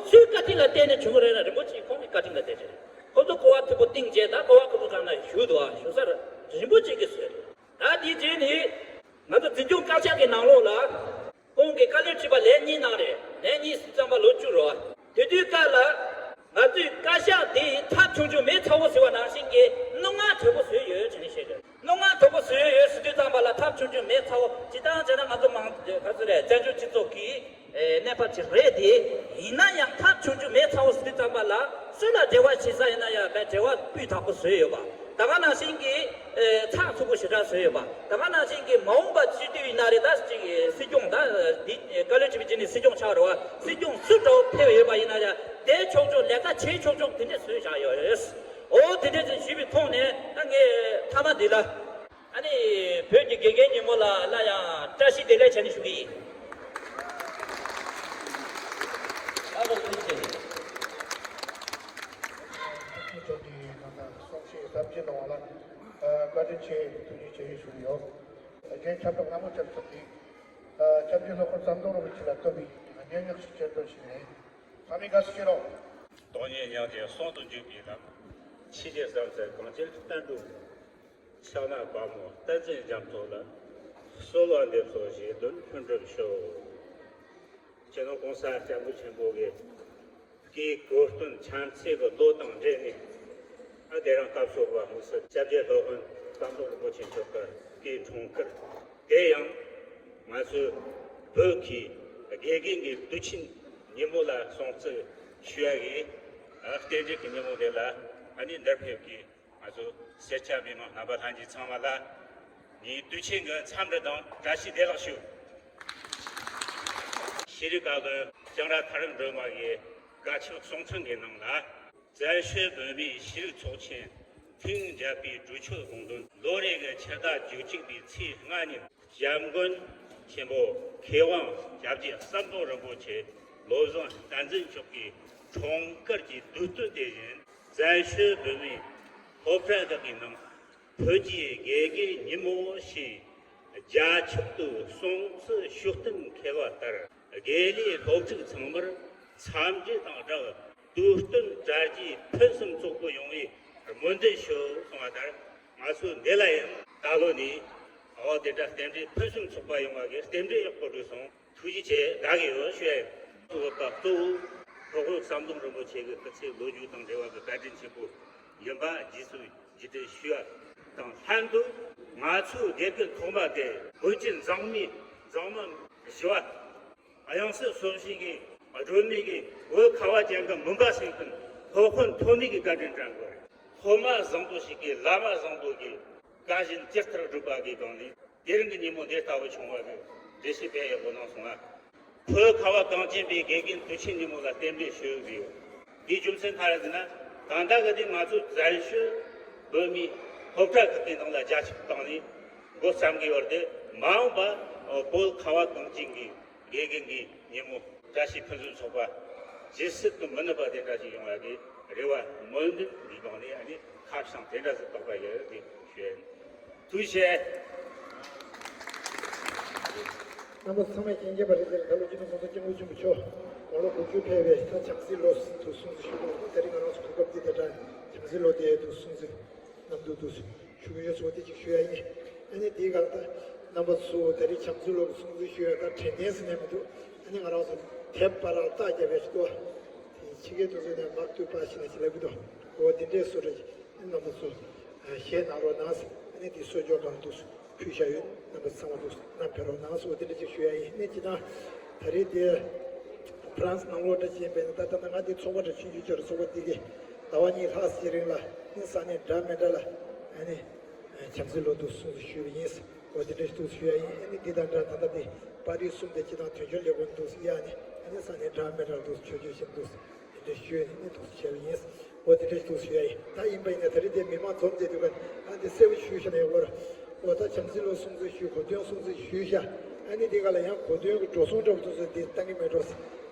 སུའི་བཀའ་དྲིན་ལ་བརྟེན་ནས་བྱུང་བ་རེད་ན། རིན་པོ་ཆེ་ཁོང་གི་བཀའ་དྲིན་ལ་བརྟེན་བྱས་རེད། ཁོ་ཚོ་ཀོ་བ་མཐུག་པོ་བཏིང་བྱས་ད་ཀོ་བ་མཐུག་པོ་སྒང་ན་བཞུགས་འདུག་ཨ། བཞུགས་ས་རིན་པོ་ཆེ་གི་བཟོས་རེད། ད་དེའི་རྗེས་ནས་ང་ཚོ་འཛིན་སྐྱོང་བཀའ་ཤག་གི་ནང་ལོགས་ལ། ཁོང་གིས་བཀའ་བློན་ཁྲི་པ་ལན་གཉིས་གནང་རེད། ལན་གཉིས་ཙམ་པ་ལོ་བཅུ་རེད་བ། དེ་དུས་སྐབས་ལ་ང་ཚོས་བཀའ་ཤག་དེ་ཐབས་ཆུང་ཆུང་མེད་ཚ་བོ་ཟེར་བ་ནང་བཞིན་གྱི་རྣོ་ངར་དོད་པོ་བཟོས་ཡོད་ཅེས་ནས་བཤད་ཡོད། རྣོ་ངར་དོད་པོ་བཟོས་ཡོད་ཟེར་དུས་ཙམ་པ་ལ་ཐབས་ཆུང་ཆུང་མེད་ཚ་བོ་ཇི་ལྟར་བྱས་ན་ང་ཚོ་མང་ག་ཚོད་རེད། བཙན་བྱོལ་སྤྱི་ཚོགས་ཀྱི་གནས་བབ་ཅིག་རེད་དེ། ཡིན་ན་ཡང་ཐབས་ཆུང་ཆུང་མེད་ཚ་བོ་ཟེར་དུས་ཙམ་པ་ལ་སུ་ལ་འབྲེལ་བ་བྱེད་ས་ཡིན་ན་ཡང་བའི་འབྲེལ་བ་སྤུས་དག་པོ་བཟོས་ཡོད་པ། ད་ག་ནང་བཞིན་གྱི་ཚགས་ཚུད་པོ་ཞེ་དྲག་བཟོས་ཡོད་པ། ད་ག་ནང་བཞིན་གྱི་མ་འོངས་པ་སྤྱི་འཐུས་ཡིན་ན་རེད། ད་ཅིག་སྲིད་སྐྱོང་ད་འདི་བཀའ་བློན་ཁྲི་པའི་རྗེས་ནས་སྲིད་སྐྱོང་ཆགས་རེད་བ། སྲིད་སྐྱོང་སུ་འདྲ་བོ་ཕེབས་ཡོད་པ་ཡིན་ན་ཡང་དེ་ཆོག་ཆོག་ལས་ཀ་བྱེད་ཆོག་ཆོག་དེ་འདྲས་བཟོས་བཞག་ཡོད་རེད། འོ་དེ་འདྲས་ཞུས་པའི་ཐོག་ནས་ད་ངས་མཐའ་མ་འདི་ལ། ཨ་ནི་བོད་ཀྱི་དགེ་རྒན་ཉིན་མོ་ལ་སླར་ཡང་བཀྲ་ཤིས་བདེ་ལེགས་བྱས་ནས་ཞུ་གི་ཡིན། ཨ་ལོ་ཐུགས་རྗེ་ཆེ། ཐུགས་རྗེ་ཆེ། ཐུགས་རྗེ་ཆེ། ཐུགས་རྗེ་ཆེ་ཞུ་གི་ཡོད། རྒན་ཁྱབ་བསྒྲགས་སྔ་མོ་བརྒྱབ་ཐུབ་པའི་སྐྱབས་རྗེ་སློབ་དཔོན་ཟམ་གདོང་རིན་པོ་ཆེ་ལ་བསྟོད་པའི་སྙན་ངག་ཞིག་སྤྱན་འདྲེན་ཞུས་ནས། ཚང་མས་དགའ་བསུ་ཞུ་རོགས། སྟོང་ཉིད་མྱང་འདས་ཟུང་དུ་འཇུག་པའི་ལམ། ཆོས་ཀྱི་ཟབ་ཚད་གངས་ཅན་བསྟན་འགྲོའི་མགོན། ཕྱག་ན་པདྨོ་བསྟན་འཛིན་རྒྱ་མཚོ་ལ། གསོལ་བ་འདེབས་སོ་བཞེད་དོན་ལྷུན་གྲུབ་ཤོག་སྤྱི་ནོར་༸གོང་ས་༸སྐྱབས་མགོན་ཆེན་པོ་གི་སྐུའི་གོ་སྟོན་ཆ་ཚང་གི་ལོ་དང་འབྲེལ་ནས། ཨ་དེ་རིང་སྐབས་སུ་བབས་མི་སྲིད་སྐྱབས་རྗེ་སློབ་དཔོན་ཟམ་གདོང་རིན་པོ་ཆེ་མཆོག་གི་སྐུའི་འཁྲུངས་སྐར། དེ་ཡང་ང་ཚོའི་བོད་ཀྱི་དགེ་རྒན་གྱི་དུས་ཆེན་ཉིན་མོ་ལ་སྲུང་བརྩི་ཞུ་ཡ་གི་རྟེན་འབྲེལ་གྱི་ཉིན་མོ་དེ་ལ་ཨ་ནི་འདིར་ཕེབས་ཀྱི་ང་ཚོ་སེར་སྐྱ་མི་མང་རྣམ་པ་ལྷན་རྒྱས་ཚང་མ་ལ་ངའི་དུས་ཆེན་གྱི་འཚམས་འདྲི་དང་བཀྲ་ཤིས་བདེ་ལེགས་ཞུ། ཤེས་རིག་བཀའ་བློན་ལྕང་ར་ཐག་རིང་སྒྲོལ་མ་ཡི་བཀའ་ཁྱབ་གསུང་འཕྲིན་གྱི་ནང་ལ། བཙན་བྱོལ་བོད་མིའི་ཤེས་རིག་ཚོགས་ཆེན་ཐེངས་བརྒྱད་པའི་གྲོས་ཆོད་དགོངས་དོན། ལོ་རེ་གི་ཕྱི་ཟླ་བཅུ་གཅིག་པའི་ཚེས་ལྔ་ཉིན་སྐྱབས་མགོན་ཆེན་པོ་མཁས་དབང་སྐྱབས་རྗེ་ཟམ་གདོང་རིན་པོ་ཆེ་བློ་བཟང་བསྟན་འཛིན་མཆོག་གི་འཁྲུངས་སྐར་གྱི་དུས་སྟོན་དེ་བཞིན། བཙན་བྱོལ་བོད་མིའི་སློབ་གྲྭ་ཁག་གི་ནང་བོད་ཀྱི་དགེ་རྒན་ཉིན་མོ་ཞེས་རྒྱ་ཁྱབ་ཏུ་སྲུང་བརྩི་ཞུ་གཏན་འཁེལ་བ་ལྟར། དགེ་ལས་སློབ་ཕྲུག་ཚང་མར་འཚམས་འདྲི་དང་སྦྲགས་དུས་སྟོན་དྲ་རྒྱའི་ཕུན་སུམ་ཚོགས་པོ་ཡོང་བའི་སྨོན་འདུན་ཞུ་གསུངས་པ་ལྟར། ང་ཚོ་འདི་ལ་ཡང་ད་ལོ་ནས་འོ་དེ་འདྲ་རྟེན་འབྲེལ་ཕུན་སུམ་ཚོགས་པ་ཡོང་བ་གི་རྟེན་འབྲེལ་ཡག་པོ་སྒྲུབ་སོང་། ཐུགས་རྗེ་ཆེ་དགའ་གི་ཡོད་ཞུ་ཡ་ཡིན། བོད་པ་གཙོ་བོ་སློབ་དཔོན་ཟམ་གདོང་རིན་པོ་ཆེ་གི་སྐུ་ཚེ་ལོ་རྒྱུས་དང་འབྲེལ་བ་གི་བཀའ་དྲིན་ཆེན་པོ་ཡིན་པ་རྗེས་སུ་རྗེས་དྲན་ཞུ་བ་དང་ལྷན་དུ། ང་ཚོའི་དགེ་རྒན་ཐོག་མ་དེ་བོད་ཀྱི་མཛངས་མའི་མཛངས་མ་བཞི་བ། དབྱངས་གསལ་སོ་བཞི་གི་སྒྲོན་མེ་གིས་བོད་ཁ་བ་ཅན་གྱི་མུན་པ་སེལ་མཁན་སློབ་དཔོན་ཐོན་མི་གི་བཀའ་དྲིན་དྲན་དགོས་རེད། སློབ་མ་བཟང་པོ་ཞིག་གིས་བླ་མ་བཟང་པོ་གི་བཀའ་བཞིན་ཇི་ལྟར་སྒྲུབ་པ་གི་སྒང་ནས། དེ་རིང་གི་ཉིན་མོ་འདི་ལྟ་བུ་བྱུང་བ་གི་འགྲེལ་བཤད་དཔེ་ཡག་པོ་གནང་སོང་ང་། བོད་ཁ་བ་གངས་ཅན་པའི་དགེ་རྒན་དུས་ཆེན་ཉིན་མོ་ལ་རྟེན་འབྲེལ་ཞུ་གི་ཡོད། འདིའི་རྒྱུ་མཚན་ག་རེ་ཟེར་ན། ད་ལྟ་གི་དུས་ང་ཚོ་བཙན་བྱོལ་བོད་མིའི་སློབ་གྲྭ་ཁག་གི་ནང་ལ་རྒྱ་ཁྱབ་བཏང་ནས་འགོ་བརྩམས་གི་ཡོད་རེད་དེ། མ་འོངས་པ་བོད་ཁ་བ་གངས་ཅན་གྱི་དགེ་རྒན་གྱི་ཉིན་མོ་བཀྲ་ཤིས་ཕུན་སུམ་ཚོགས་པ་ཇེ་ཟབ་ཏུ་མི་ནུབ་པ་དེ་འདྲ་ཞིག་ཡོང་བ་གི་རེ་བ་སྨོན་འདུན་འདིའི་སྒང་ནས་ཨ་ནི་ཁ་བྱང་དེ་འདྲ་ཞིག་བཏོག་པ་ཡོད་དེ་ཞུ་ཡ་ཡིན། ཐུགས་རྗེ་ཆེ། རྣམ་པ་ཚང་མས་མཁྱེན་མཁྱེན་པ་རེད་དེ། ད་ལོ་རྒྱུན་དུ་༸གོང་ས་༸སྐྱབས་མགོན་ཆེན་པོ་མཆོག་དགུང་ལོ་དགུ་བཅུ་ཕེབས་པའི་ད་བྱམས་བརྩེའི་ལོ་དུ་སྲུང་བརྩི་ཞུ་དགོས་རེད། དེ་རིང་ང་རང་ཚོ་གོ་སྐབས་འདི་དེ་འདྲ་བྱམས་བརྩེའི་ལོ་དེ་དུ་སྲུང་བརྩི་གནང་འདུག་འདུག་ཞུ་གི་ཡོད་ཚོ་དེ་ཅིག་ཞུ་ཡ་ཡིན། ཨ་ནི་དེའི་སྒང་ད་རྣམ་པ་ཚོ་དེ་རིང་བྱམས་བརྩེའི་ལོ་སྲུང་བརྩི་ཞུ་ཡ་ད་དྲན་རྟེན་ཟེར་ནས་མི་འདུག་ཨ་ནི་ང་རང་ཚོ་དེབ་པར་རྟགས་རྒྱབ་པའི་ཞིག་འདུག་དེ་ཕྱི་རྒྱལ་དུ་ཚོ་ནས་མར་ཏུ་པ་ཞིག་ནས་ཞིག་ལབ་གི་འདུག་འོ་དེ་འདྲའི་བཟོ་འདྲ་ཞིག་རྣམ་པ་ཚོ་བཞེས་གནང་རོགས་གནང་། ཨ་ནི་དེ་གསོལ་ཇོ་གང་འདུག་ཕུལ་བཞག་ཡོད། རྣམ་པ་ཚང་མ་འདུག་རྣམ་པ་ཕེབས་རོགས་གནང་སོགས་དེ་འདྲ་ཅིག་ཞུ་ཡ་ཡིན། ཨ་ནི་སྤྱིར་བཏང་ད་རེས་དེ་ཧྥ་རན་སི་ནང་ལོགས་འདྲ་ཅིག་ཡིན་པས་ན། ད་ལྟ་ང་དེ་ཚོགས་པ་འདྲ་ཆུང་ཆུང་ཅིག་རེད། ཚོགས་པ་དེ་གི་ཟླ་བ་གཉིས་ལྷག་ཙམ་རིང་ལ་ཨ་ནི་ས་གནས་འདྲ་མི་འདྲ་ལ་ཨ་ནི་བྱམས་བརྩེའི་ལོ་འདུག་སྲུང་བརྩི་ཞུས་པ་ཡིན། འོ་དེ་འདྲ་ཞིག་འདུག་ཞུ་ཡ་ཡིན། ཨ་ནི་འདི་དང་འདྲ་ད་ལྟ་དེ་པར་རིས་གསུམ་དེ་སྤྱིར་བཏང་དོན་འཁྱོལ་ལེགས་པོ་འདུག་ཡ། ཨ་ནི་ ས་ནས་དྲག་མི་དྲག་འདུག་ཆོས་སྤྱོད་ཞིག་འདུག་དེ་འདྲ་ཞུས་ནས་ནི་འདུག་བྱས་པ་ཡིན། འོ་དེ་འདྲ་འདུག་ཞུ་ཡ་ཡིན། ད་ཡིན་པ་ཡིན་ན་ད་རེས་དེ་མི་མང་འཛོམས་བསྡད་དུས་ཀ་ཨ་འདི་གསལ་པོ་ཞུས་བཞག་ན་ཡག་པོ་རེད། འོ་ད་བྱམས་བརྩེ་ལོ་སྲུང་བརྩི་ཞུས། གོ་སྟོན་སྲུང་བརྩི་ཞུས་བཞག་ཨ་ནི་དེ་ག་ལ་ཡང་གོ་སྟོན་གྱི་འགྲོ་སོང་འདྲ་པོ་དེ་ཚོ་དེ་བཏང་གི་མེད་འགྲོ།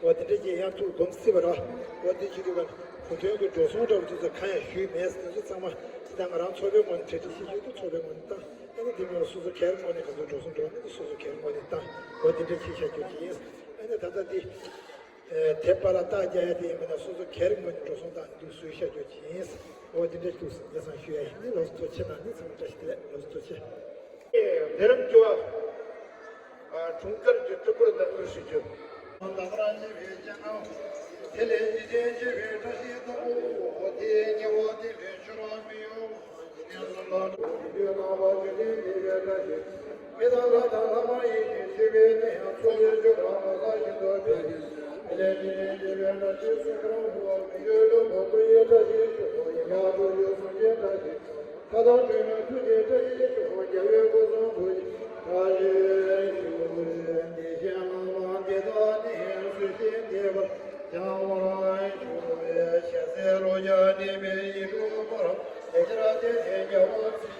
འོ་དེ་འདྲ་ཅིག་ཡང་ཐུགས་དགོངས་སྲིད་པ་རེད། འོ་དེ་བྱེད་དུས་ཀ་གོ་སྟོན་གྱི་འགྲོ་སོང་འདྲ་པོ་དེ་ཚོ་གང་ཡང་ཞུས་མེད། དེ་ཚོ་ཚང་མ་ཅི་ད་ང་རང་ཚོགས་པའི་ངོས་ནས་གྲ་སྒྲིག་བྱེད་ཞུས་འདུག་ཚོགས་པའི་ངོས་ནས་བཏང་། ཨ་ནི་དེ་མིན་སོ་སོ་སྒེར་ངོས་ནས་ག་ཚོད་འགྲོ་སོང་འགྲོ་ན་སོ་སོ་སྒེར་ངོས་ནས་བཏང་། འོ་དེ་འདྲ་བྱས་བཞག་རྒྱུ་ཅིག་ཡིན། ཨ་ནི་ད་ལྟ་འདི་དེབ་པ་ལ་རྟགས་རྒྱག་ཡ་དེ་ཡིན་པ་ན་སོ་སོ་སྒེར་ངོས་ནས་འགྲོ་སོང་བཏང་འདུག་བཟོས་བཞག་རྒྱུ་ཅིག་ཡིན། འོ་དེ་འདྲ་འདུག་སྙན་སེང་ཞུ་ཡ་ཡིན། ཨ་ནི་ལགས་སོ་ཐུགས་རྗེ་ཆེ་གནང་། ཨ་ནི་ཚང་མ་བཀྲ་ཤིས་བདེ་ལེགས། ལགས་སོ་ཐུགས་རྗེ་ཆེ། འདི་རིམ་གྱི་བ། ཨ་འཁྲུངས་སྐར་གྱི་སྤྲུལ་སྐུར་ནི་དབུ་ཞུ་རྒྱུ། དེ་ལས་ཉི་ཟེར་བྱེད་པའི་བཀྲ་ཤིས་ལྟ་བུ། དེའི་ཉེ་བར་བསྟན་པའི་ཆོས་རབ་མི་གཡོ་བ། ཇི་སྙེད་སུ་ལ་འགྲོ་བའི་རྣམ་པར་འཇུག་པའི་བཀྲ་ཤིས། མི་དང་ལྷ་དང་ལྷ་མ་ཡིན་གྱི་སྤྱོད་པའི་གནས། ཚོགས་ཀྱི་མཆོག་དང་ལ་ལ་ཞིག་ཏུ་ཕེབས། དེ་ལས་ཉི་ཟེར་བྱེད་པའི་བཀྲ་ཤིས་སུ་འགྲོ་བ། མི་བསྐྱོད་ལྷུན་པོ་མགོན་པོའི་བཀྲ་ཤིས་ཤོག་ཡིན་ཡང་ཐུགས་རྗེ་གསུང་གི་བཀྲ་ཤིས། མཐའ་དག་གྲོལ་མའི་ཐུགས་རྗེའི་བཀྲ་ཤིས་ཤོག་རྒྱལ་བའི་སྐུ་གསུང་ཐུགས་ཀྱི་བཀྲ་ཤིས་ཤོག་དེ་བཞིན་བླ་མ་འདི་དག་ནི་སུ་ཞིག་བདེ་བར་སྐྱང་བར་ཤོག་ཞལ་ཟས་རོ་བརྒྱ་ནི་མེད་ཡིད་འཕྲོག་པར། དེ་ཕྱིར་བདེ་ཆེན་རྒྱལ་བ་སྲས་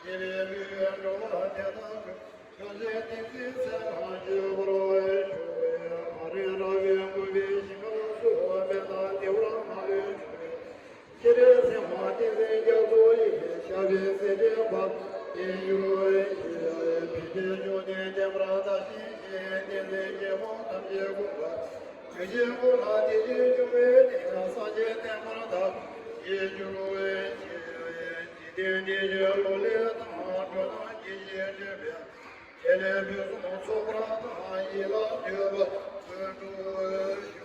ཀྱི་དགེ་བའི་བསླུས་པའི་འགྲོ་བ་དེ་དག་གི། ཆོས་འཛིན་ཏིང་འཛིན་ཚད་མ་གཅོད་པར་ཤོག་ཕ་རོལ་རབ་དབེན་ཀུན་པའི་ཞིང་ཁམས་སུ། མེ་ཏོག་བདེ་བར་མ་ལུས་འཕྲོ་བའི། སྤྱན་རས་གཟིགས་དབང་ཏིང་འཛིན་རྒྱ་མཚོ་ཡི། ཞབས་པད་སྲིད་མཐའི་བར་དུ་བརྟན་གྱུར་ཅིག་ཕན་བདེའི་འབྱུང་གནས་བརྟན་པར་བདག་བཞེངས་ཤིག་ཏིང་འཛིན་ཆེན་པོ་ཐམས་ཅད་ཀུན་དགའ་བོས། ཆོས་ཀྱི་འཁོར་ལ་བདེ་སྐྱིད་འབྱུང་བའི་གནས། སངས་རྒྱས་བསྟན་པར་བདག་བསྐྱེད་གྱུར་ཅིག་འཇིག་རྟེན་འདི་ཕྱིར་ལོ་ལེགས་དང་། འགྲོ་རྣམས་སྐྱིད་ཞིང་བདེ་བའི། དེ་ལས་ཕུན་སུམ་ཚོགས་པ་དང་། ཡིད་ལ་འདོད་པ་ཀུན་འགྲུབ་ཤོག་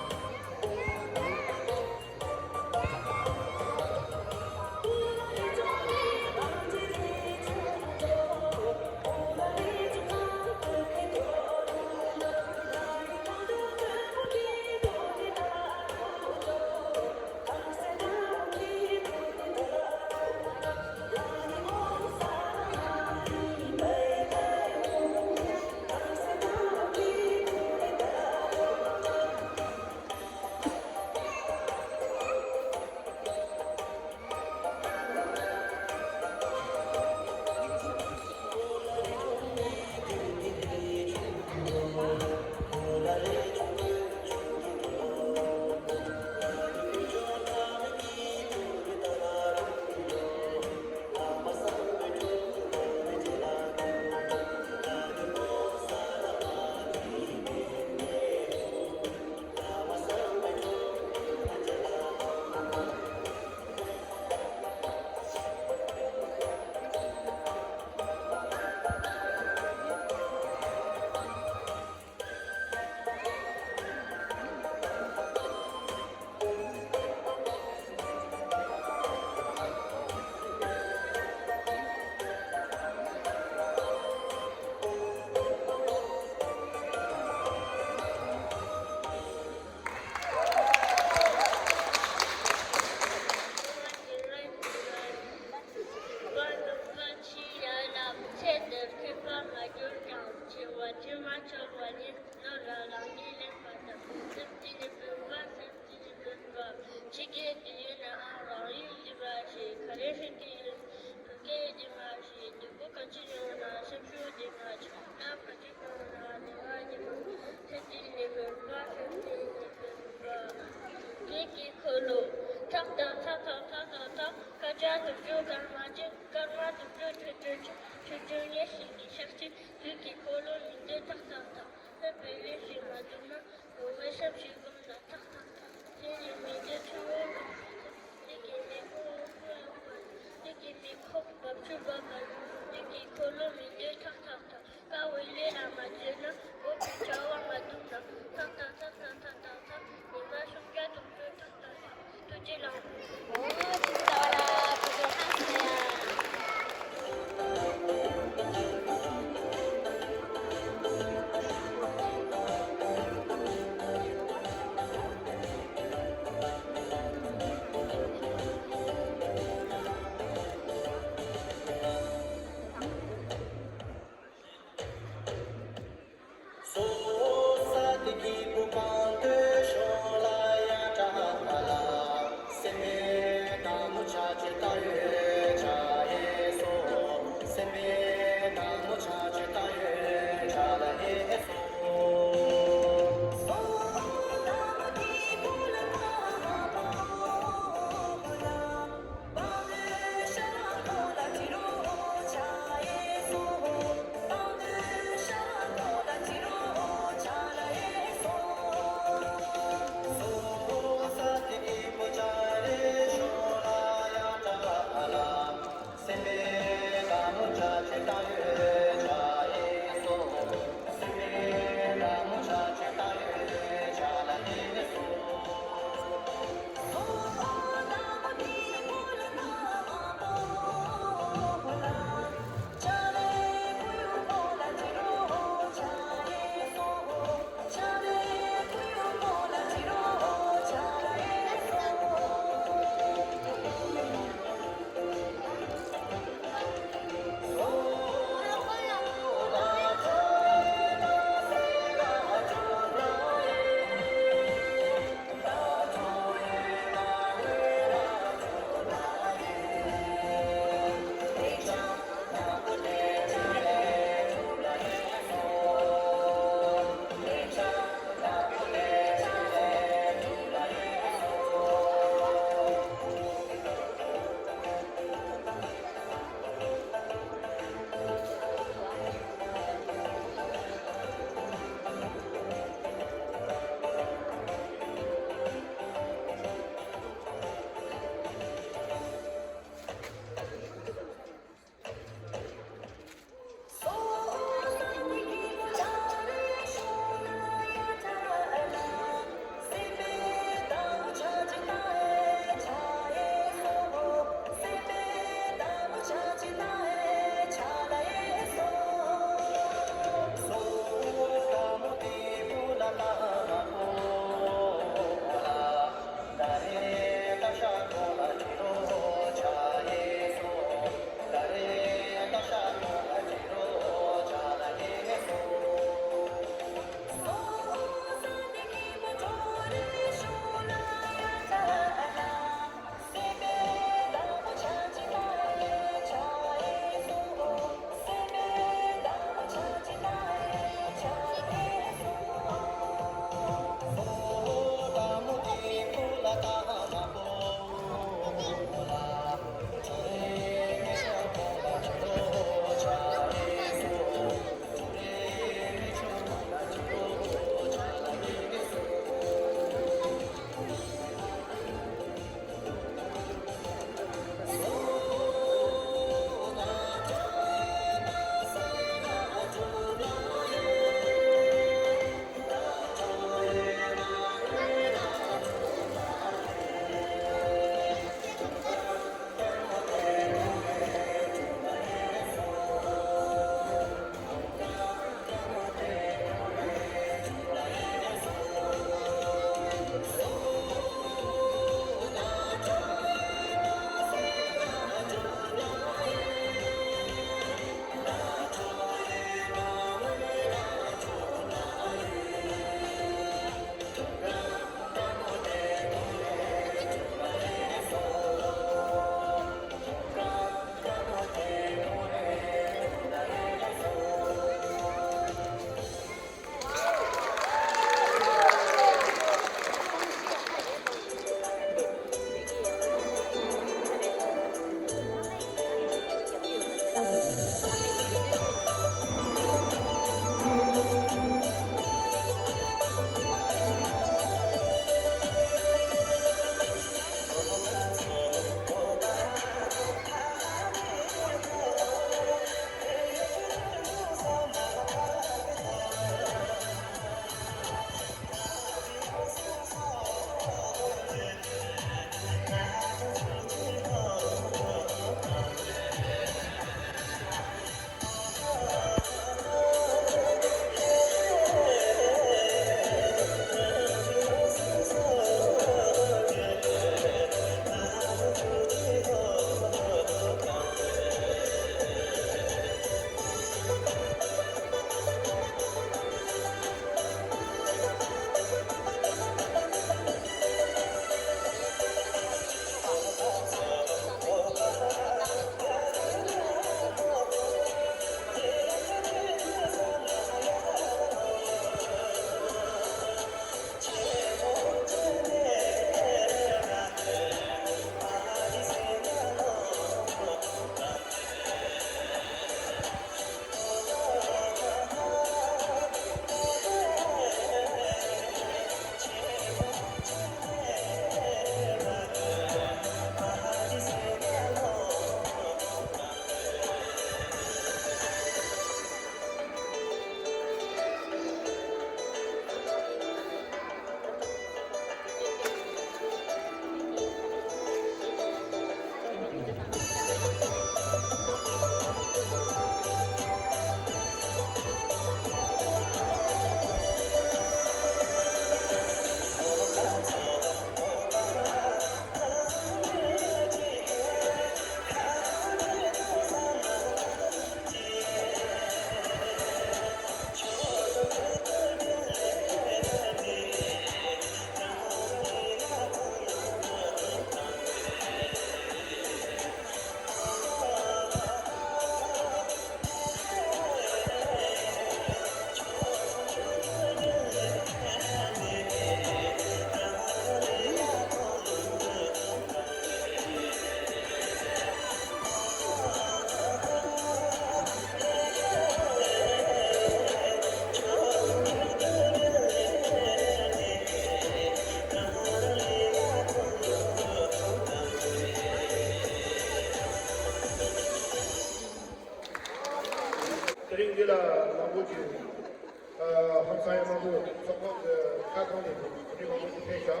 ཚང་ཡང་མང་པོ་ཚོགས་ཁང་གི་ཁ་ཁོངས་ནས་མི་མང་པོ་ཞིག་ཕེབས་ཤག་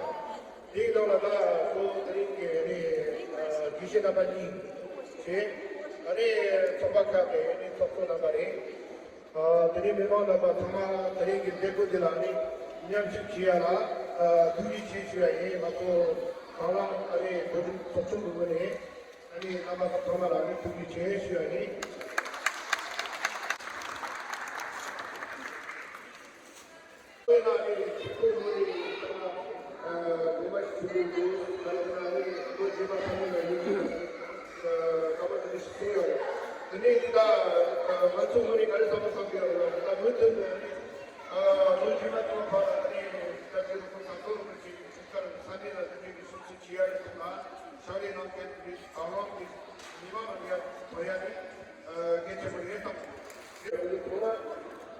དེའི་ནང་ལ་ད་ཁོ་དེ་རིང་གི་ནི་དགེ་བཤེས་རྣམ་པ་གཉིས་བྱས། ཨ་ནི་ཚོགས་པ་ཁག་གི་ནི་ཚོགས་གཙོ་རྣམ་པ་རེད། ཨ་དེ་ནས་མི་མང་རྣམ་པ་ཚང་མ་དེ་རིང་གི་མཛད་སྒོ་འདི་ལ་ནི་མཉམ་ཞུགས་བྱེད་ཡ་ལ་ཨ་ཐུགས་རྗེ་ཆེ་ཞུ་ཡ་ཡིན། ང་ཚོ་དང་བླངས་ཨ་ནི་བོད་རིགས་ཚོགས་ཆུང་གི་ངོས་ནས་ཨ་ནི་རྣམ་པ་ཚང་མ་ལ་ནི་ཐུགས་རྗེ་ཆེ་ཞུ་ཡ་ཡིན།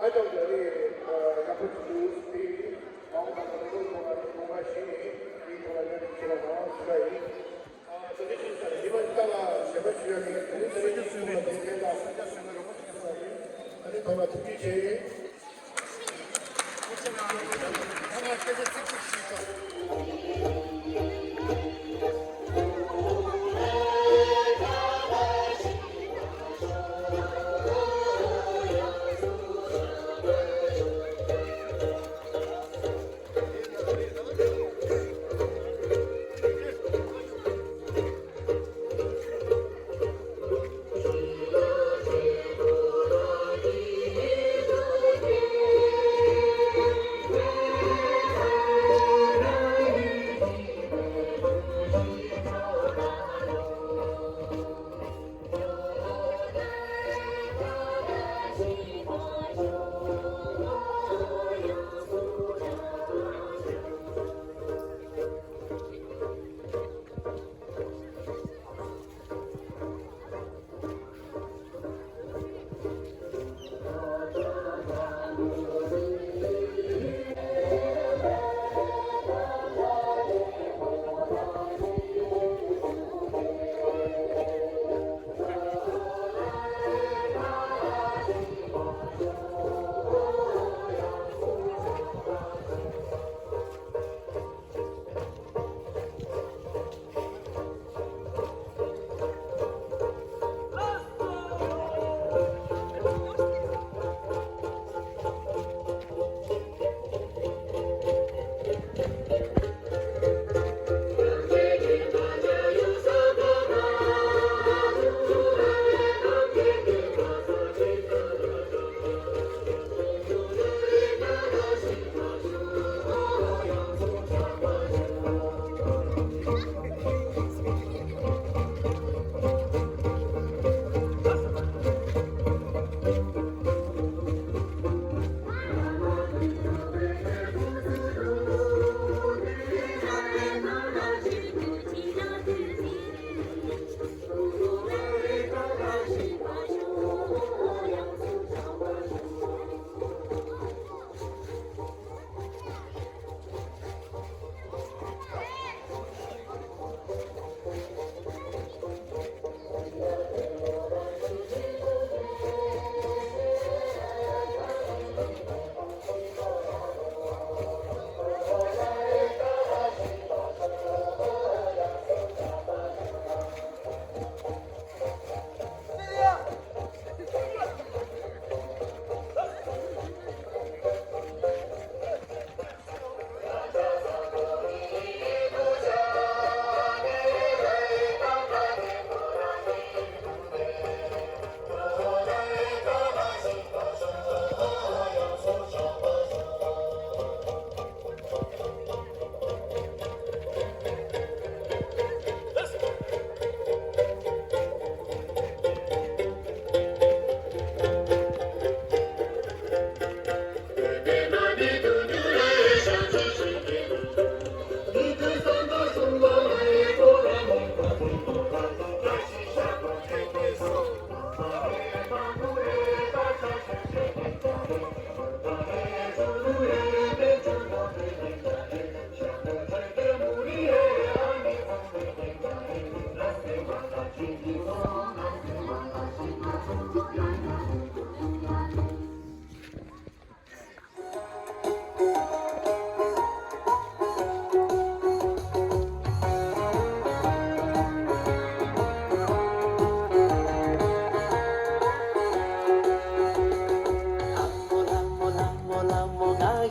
ཨ་ཅག་རེ་ཡག་པོ་ཅིག་འདུག་དེ་མ་འོངས་པ་ལ་འགྲོ་ཐོག་ལ་ནི་ཐོག་མ་ཞིག་ནས་དེའི་ཐོག་ལ་ཡོད་པའི་ཁྱེད་ལ་མ་འོངས་སུ་ར་ཡིན། ཨ་དེ་འདྲ་ཞིག་ས་ཉི་མ་ལྟ་ལ་ཞེ་པོ་ཞུ་ཡ་མེད། དེ་ནི་དེ་ནི་ཐོག་ལ་དེ་འདྲ་ལ་ས་ཆ་ཞུ་ན་རོགས་པ་ཞིག་ས་ཡིན། ཨ་ནི་ཐོག་ལ་ཐུགས་རྗེ་ཆེ།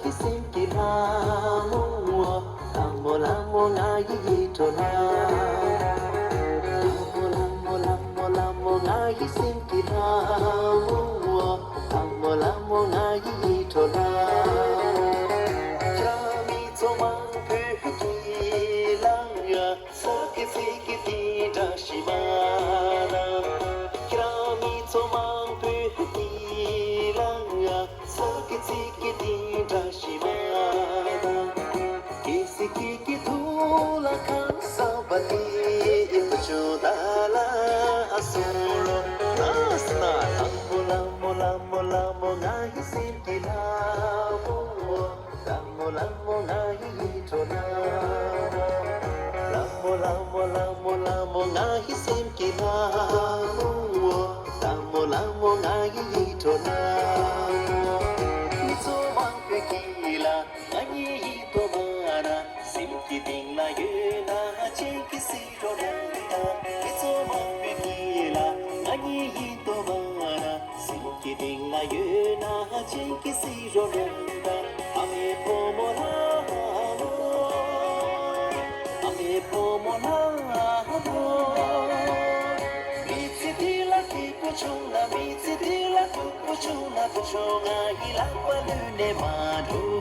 གི་སེམས་ཀྱི་ལྷ་མོ། ལྷ་མོ་ལྷ་མོ་ང་ཡི་ཡིད་འཕྲོག་ལྷ། ལྷ་མོ་ལྷ་མོ་ལྷ་མོ་ལྷ་མོ་ང་ཡི་སེམས་ཀྱི་ལྷ་མོ། ལྷ་མོ་ལྷ་མོ་ང་ཡི་ཡིད་འཕྲོག་ལྷ། རྒྱ་མི་ཚོ་མང་པོས་ཀྱི་ལ་ཡ། ས་ཀི་ཚི་ཀི་ཏི་འདྲ་ཞིག་མ་ན། ཁྱེད་རང་མི་ཚོ་མང་པོས་ཀྱི་ལ་ཡ། ས་ཀི་ཚི་ཀི་ཏི་འདྲ་ཞིག་མ་ན། ཀི་སི་ཀི་ཀི་ཐུ་ལ་ཁང་ས་བ་ཏི་ཨི་པ་ཅོ་ད་ལ་ཨ་སུ་རོ་ན་སི་ན། ལ་མོ་ལ་མོ་ལ་མོ་ལ་མོ་ང་ཡི་སེམས་ཀྱི་ལ་མོ། ལ་མོ་ལ་མོ་ང་ཡི་ཡིད་འཕྲོག་ལ། ལ་མོ་ལ་མོ་ལ་མོ་ལ་མོ་ང་ཡི་སེམས་ཀྱི་ལ་མོ། ལ་མོ་ལ་མོ་ང་ཡི་ཡིད་འཕྲོག་ལ། མི་ཚོ་མང་པོས་ཀྱི་ལ་ང་ཡི་ཡིད་འཕྲོག་མ་ན། སེམས་ཀྱི་གཏིང་ལ་ཡོད་ན་ཅན་གྱི་སི་རོ་རང་ད། མི་ཚོ་མང་པོས་ཀྱི་ལ་ང་ཡི་ཡིད་འཕྲོག་མ་ན། སེམས་ཀྱི་གཏིང་ལ་ཡོད་ན་ཅན་གྱི་སི་རོ་རང་ད། ཨ་མའི་བུ་མོ་ལ་མོ། ཨ་མའི་བུ་མོ་ལ་མོ། མི་ཚེ་འདི་ལ་སྐྱིད་པོ་བྱུང་ན། མི་ཚེ་འདི་ལ་སྡུག་པོ་བྱུང་ན། བུ་ཆུང་ང་ཡི་ལག་པ་ལུས་ནས་མ་འགྲོ།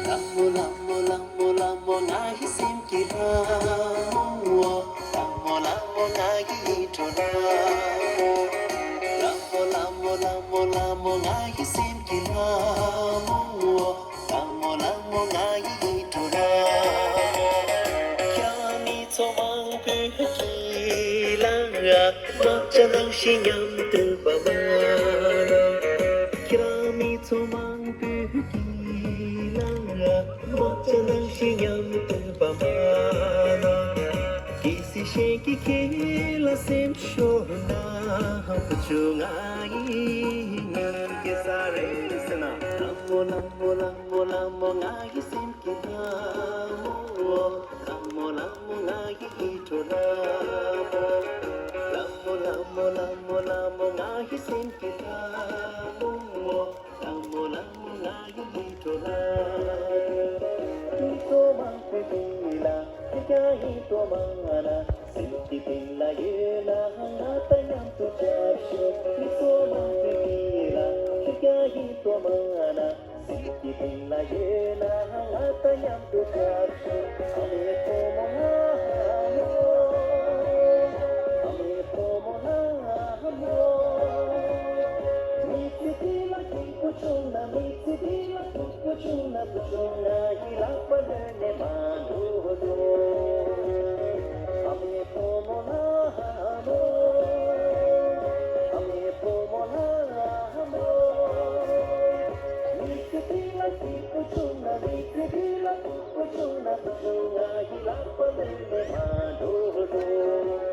ལ་མོ་ལ་མོ་ལ་མོ་ལ་མོ་ང་ཡི་སེམས་ཀྱི་ལ་མོ། ལ་མོ་ལ་མོ་ང་ཡི་ཡིད་འཕྲོག་ལ། ལ་མོ་ལ་མོ་ལ་མོ་ལ་མོ་ང་ཡི་སེམས་ཀྱི་ལ་མོ། ལ་མོ་ལ་མོ་ང་ཡི་ཡིད་འཕྲོག་ལ། ཁྱེད་རང་མི་ཚོ་མང་པོས་ཀྱི་ལ་ཡ། དམག་ཆ་ནང་བཞིན་མཉམ་དུ་བབས་མ་ན། ཁྱེད་རང་མི་ཚོ་མང་པོས་ཀྱི་ལ་ཡ། དམག་ཆ་ནང་བཞིན་མཉམ་དུ་བབས་མ་ན། གལ་སྲིད་གཞན་གྱིས་ཁྱེད་ལ་སེམས་ཤོར་ན། བུ་ཆུང་ང་ཡི་ངན་སྐྱེ་ས་རེད་ཟེར་ན། ལ་མོ་ལ་མོ་ལ་མོ་ལ་མོ་ང་ཡི་སེམས་ཀྱི་ལ་མོ། ལ་མོ་ལ་མོ་ང་ཡི་ཡིད་འཕྲོག་ལ་མོ། ལ་མོ་ལ་མོ་ལ་མོ་ལ་མོ་ང་ཡི་སེམས་ཀྱི་ལ་མོ། ལ་མོ་ལ་མོ་ང་ཡི་ཡིད་འཕྲོག་ལ། མི་ཚོ་མང་པོས་འདི་ལ་ཁྱེད་ཀྱང་ཡིད་འཕྲོག་མ་ན། སེམས་ཀྱི་གཏིང་ལ་ཡོད་ན་ང་དང་མཉམ་དུ་རྒྱབ་ཤོག་མི་ཚོ་མང་པོས་འདི་ལ་ཁྱེད་ཀྱང་ཡིད་འཕྲོག་མ་ན། སེམས་ཀྱི་གཏིང་ལ་ཡོད་ན་ང་དང་མཉམ་དུ་རྒྱབ་ཤོག་ཨ་མའི་བུ་མོ་ལ་མོ། ཨ་མའི་བུ་མོ་ལ་མོ། མི་ཚེ་འདི་ལ་སྐྱིད་པོ་བྱུང་ན། མི་ཚེ་འདི་ལ་སྡུག་པོ་བྱུང་ན། བུ་ཆུང་ང་ཡི་ལག་པ་ལུས་ནས་མ་འགྲོ་འགྲོ། ཨ་མའི་བུ་མོ་ལ་མོ། ཨ་མའི་བུ་མོ་ལ་མོ། མི་ཚེ་འདི་ལ་སྐྱིད་པོ་བྱུང་ན། མི་ཚེ་འདི་ལ་སྡུག་པོ་བྱུང་ན། བུ་ཆུང་ང་ཡི་ལག་པ་ལུས་ནས་མ་འགྲོ་འགྲོ།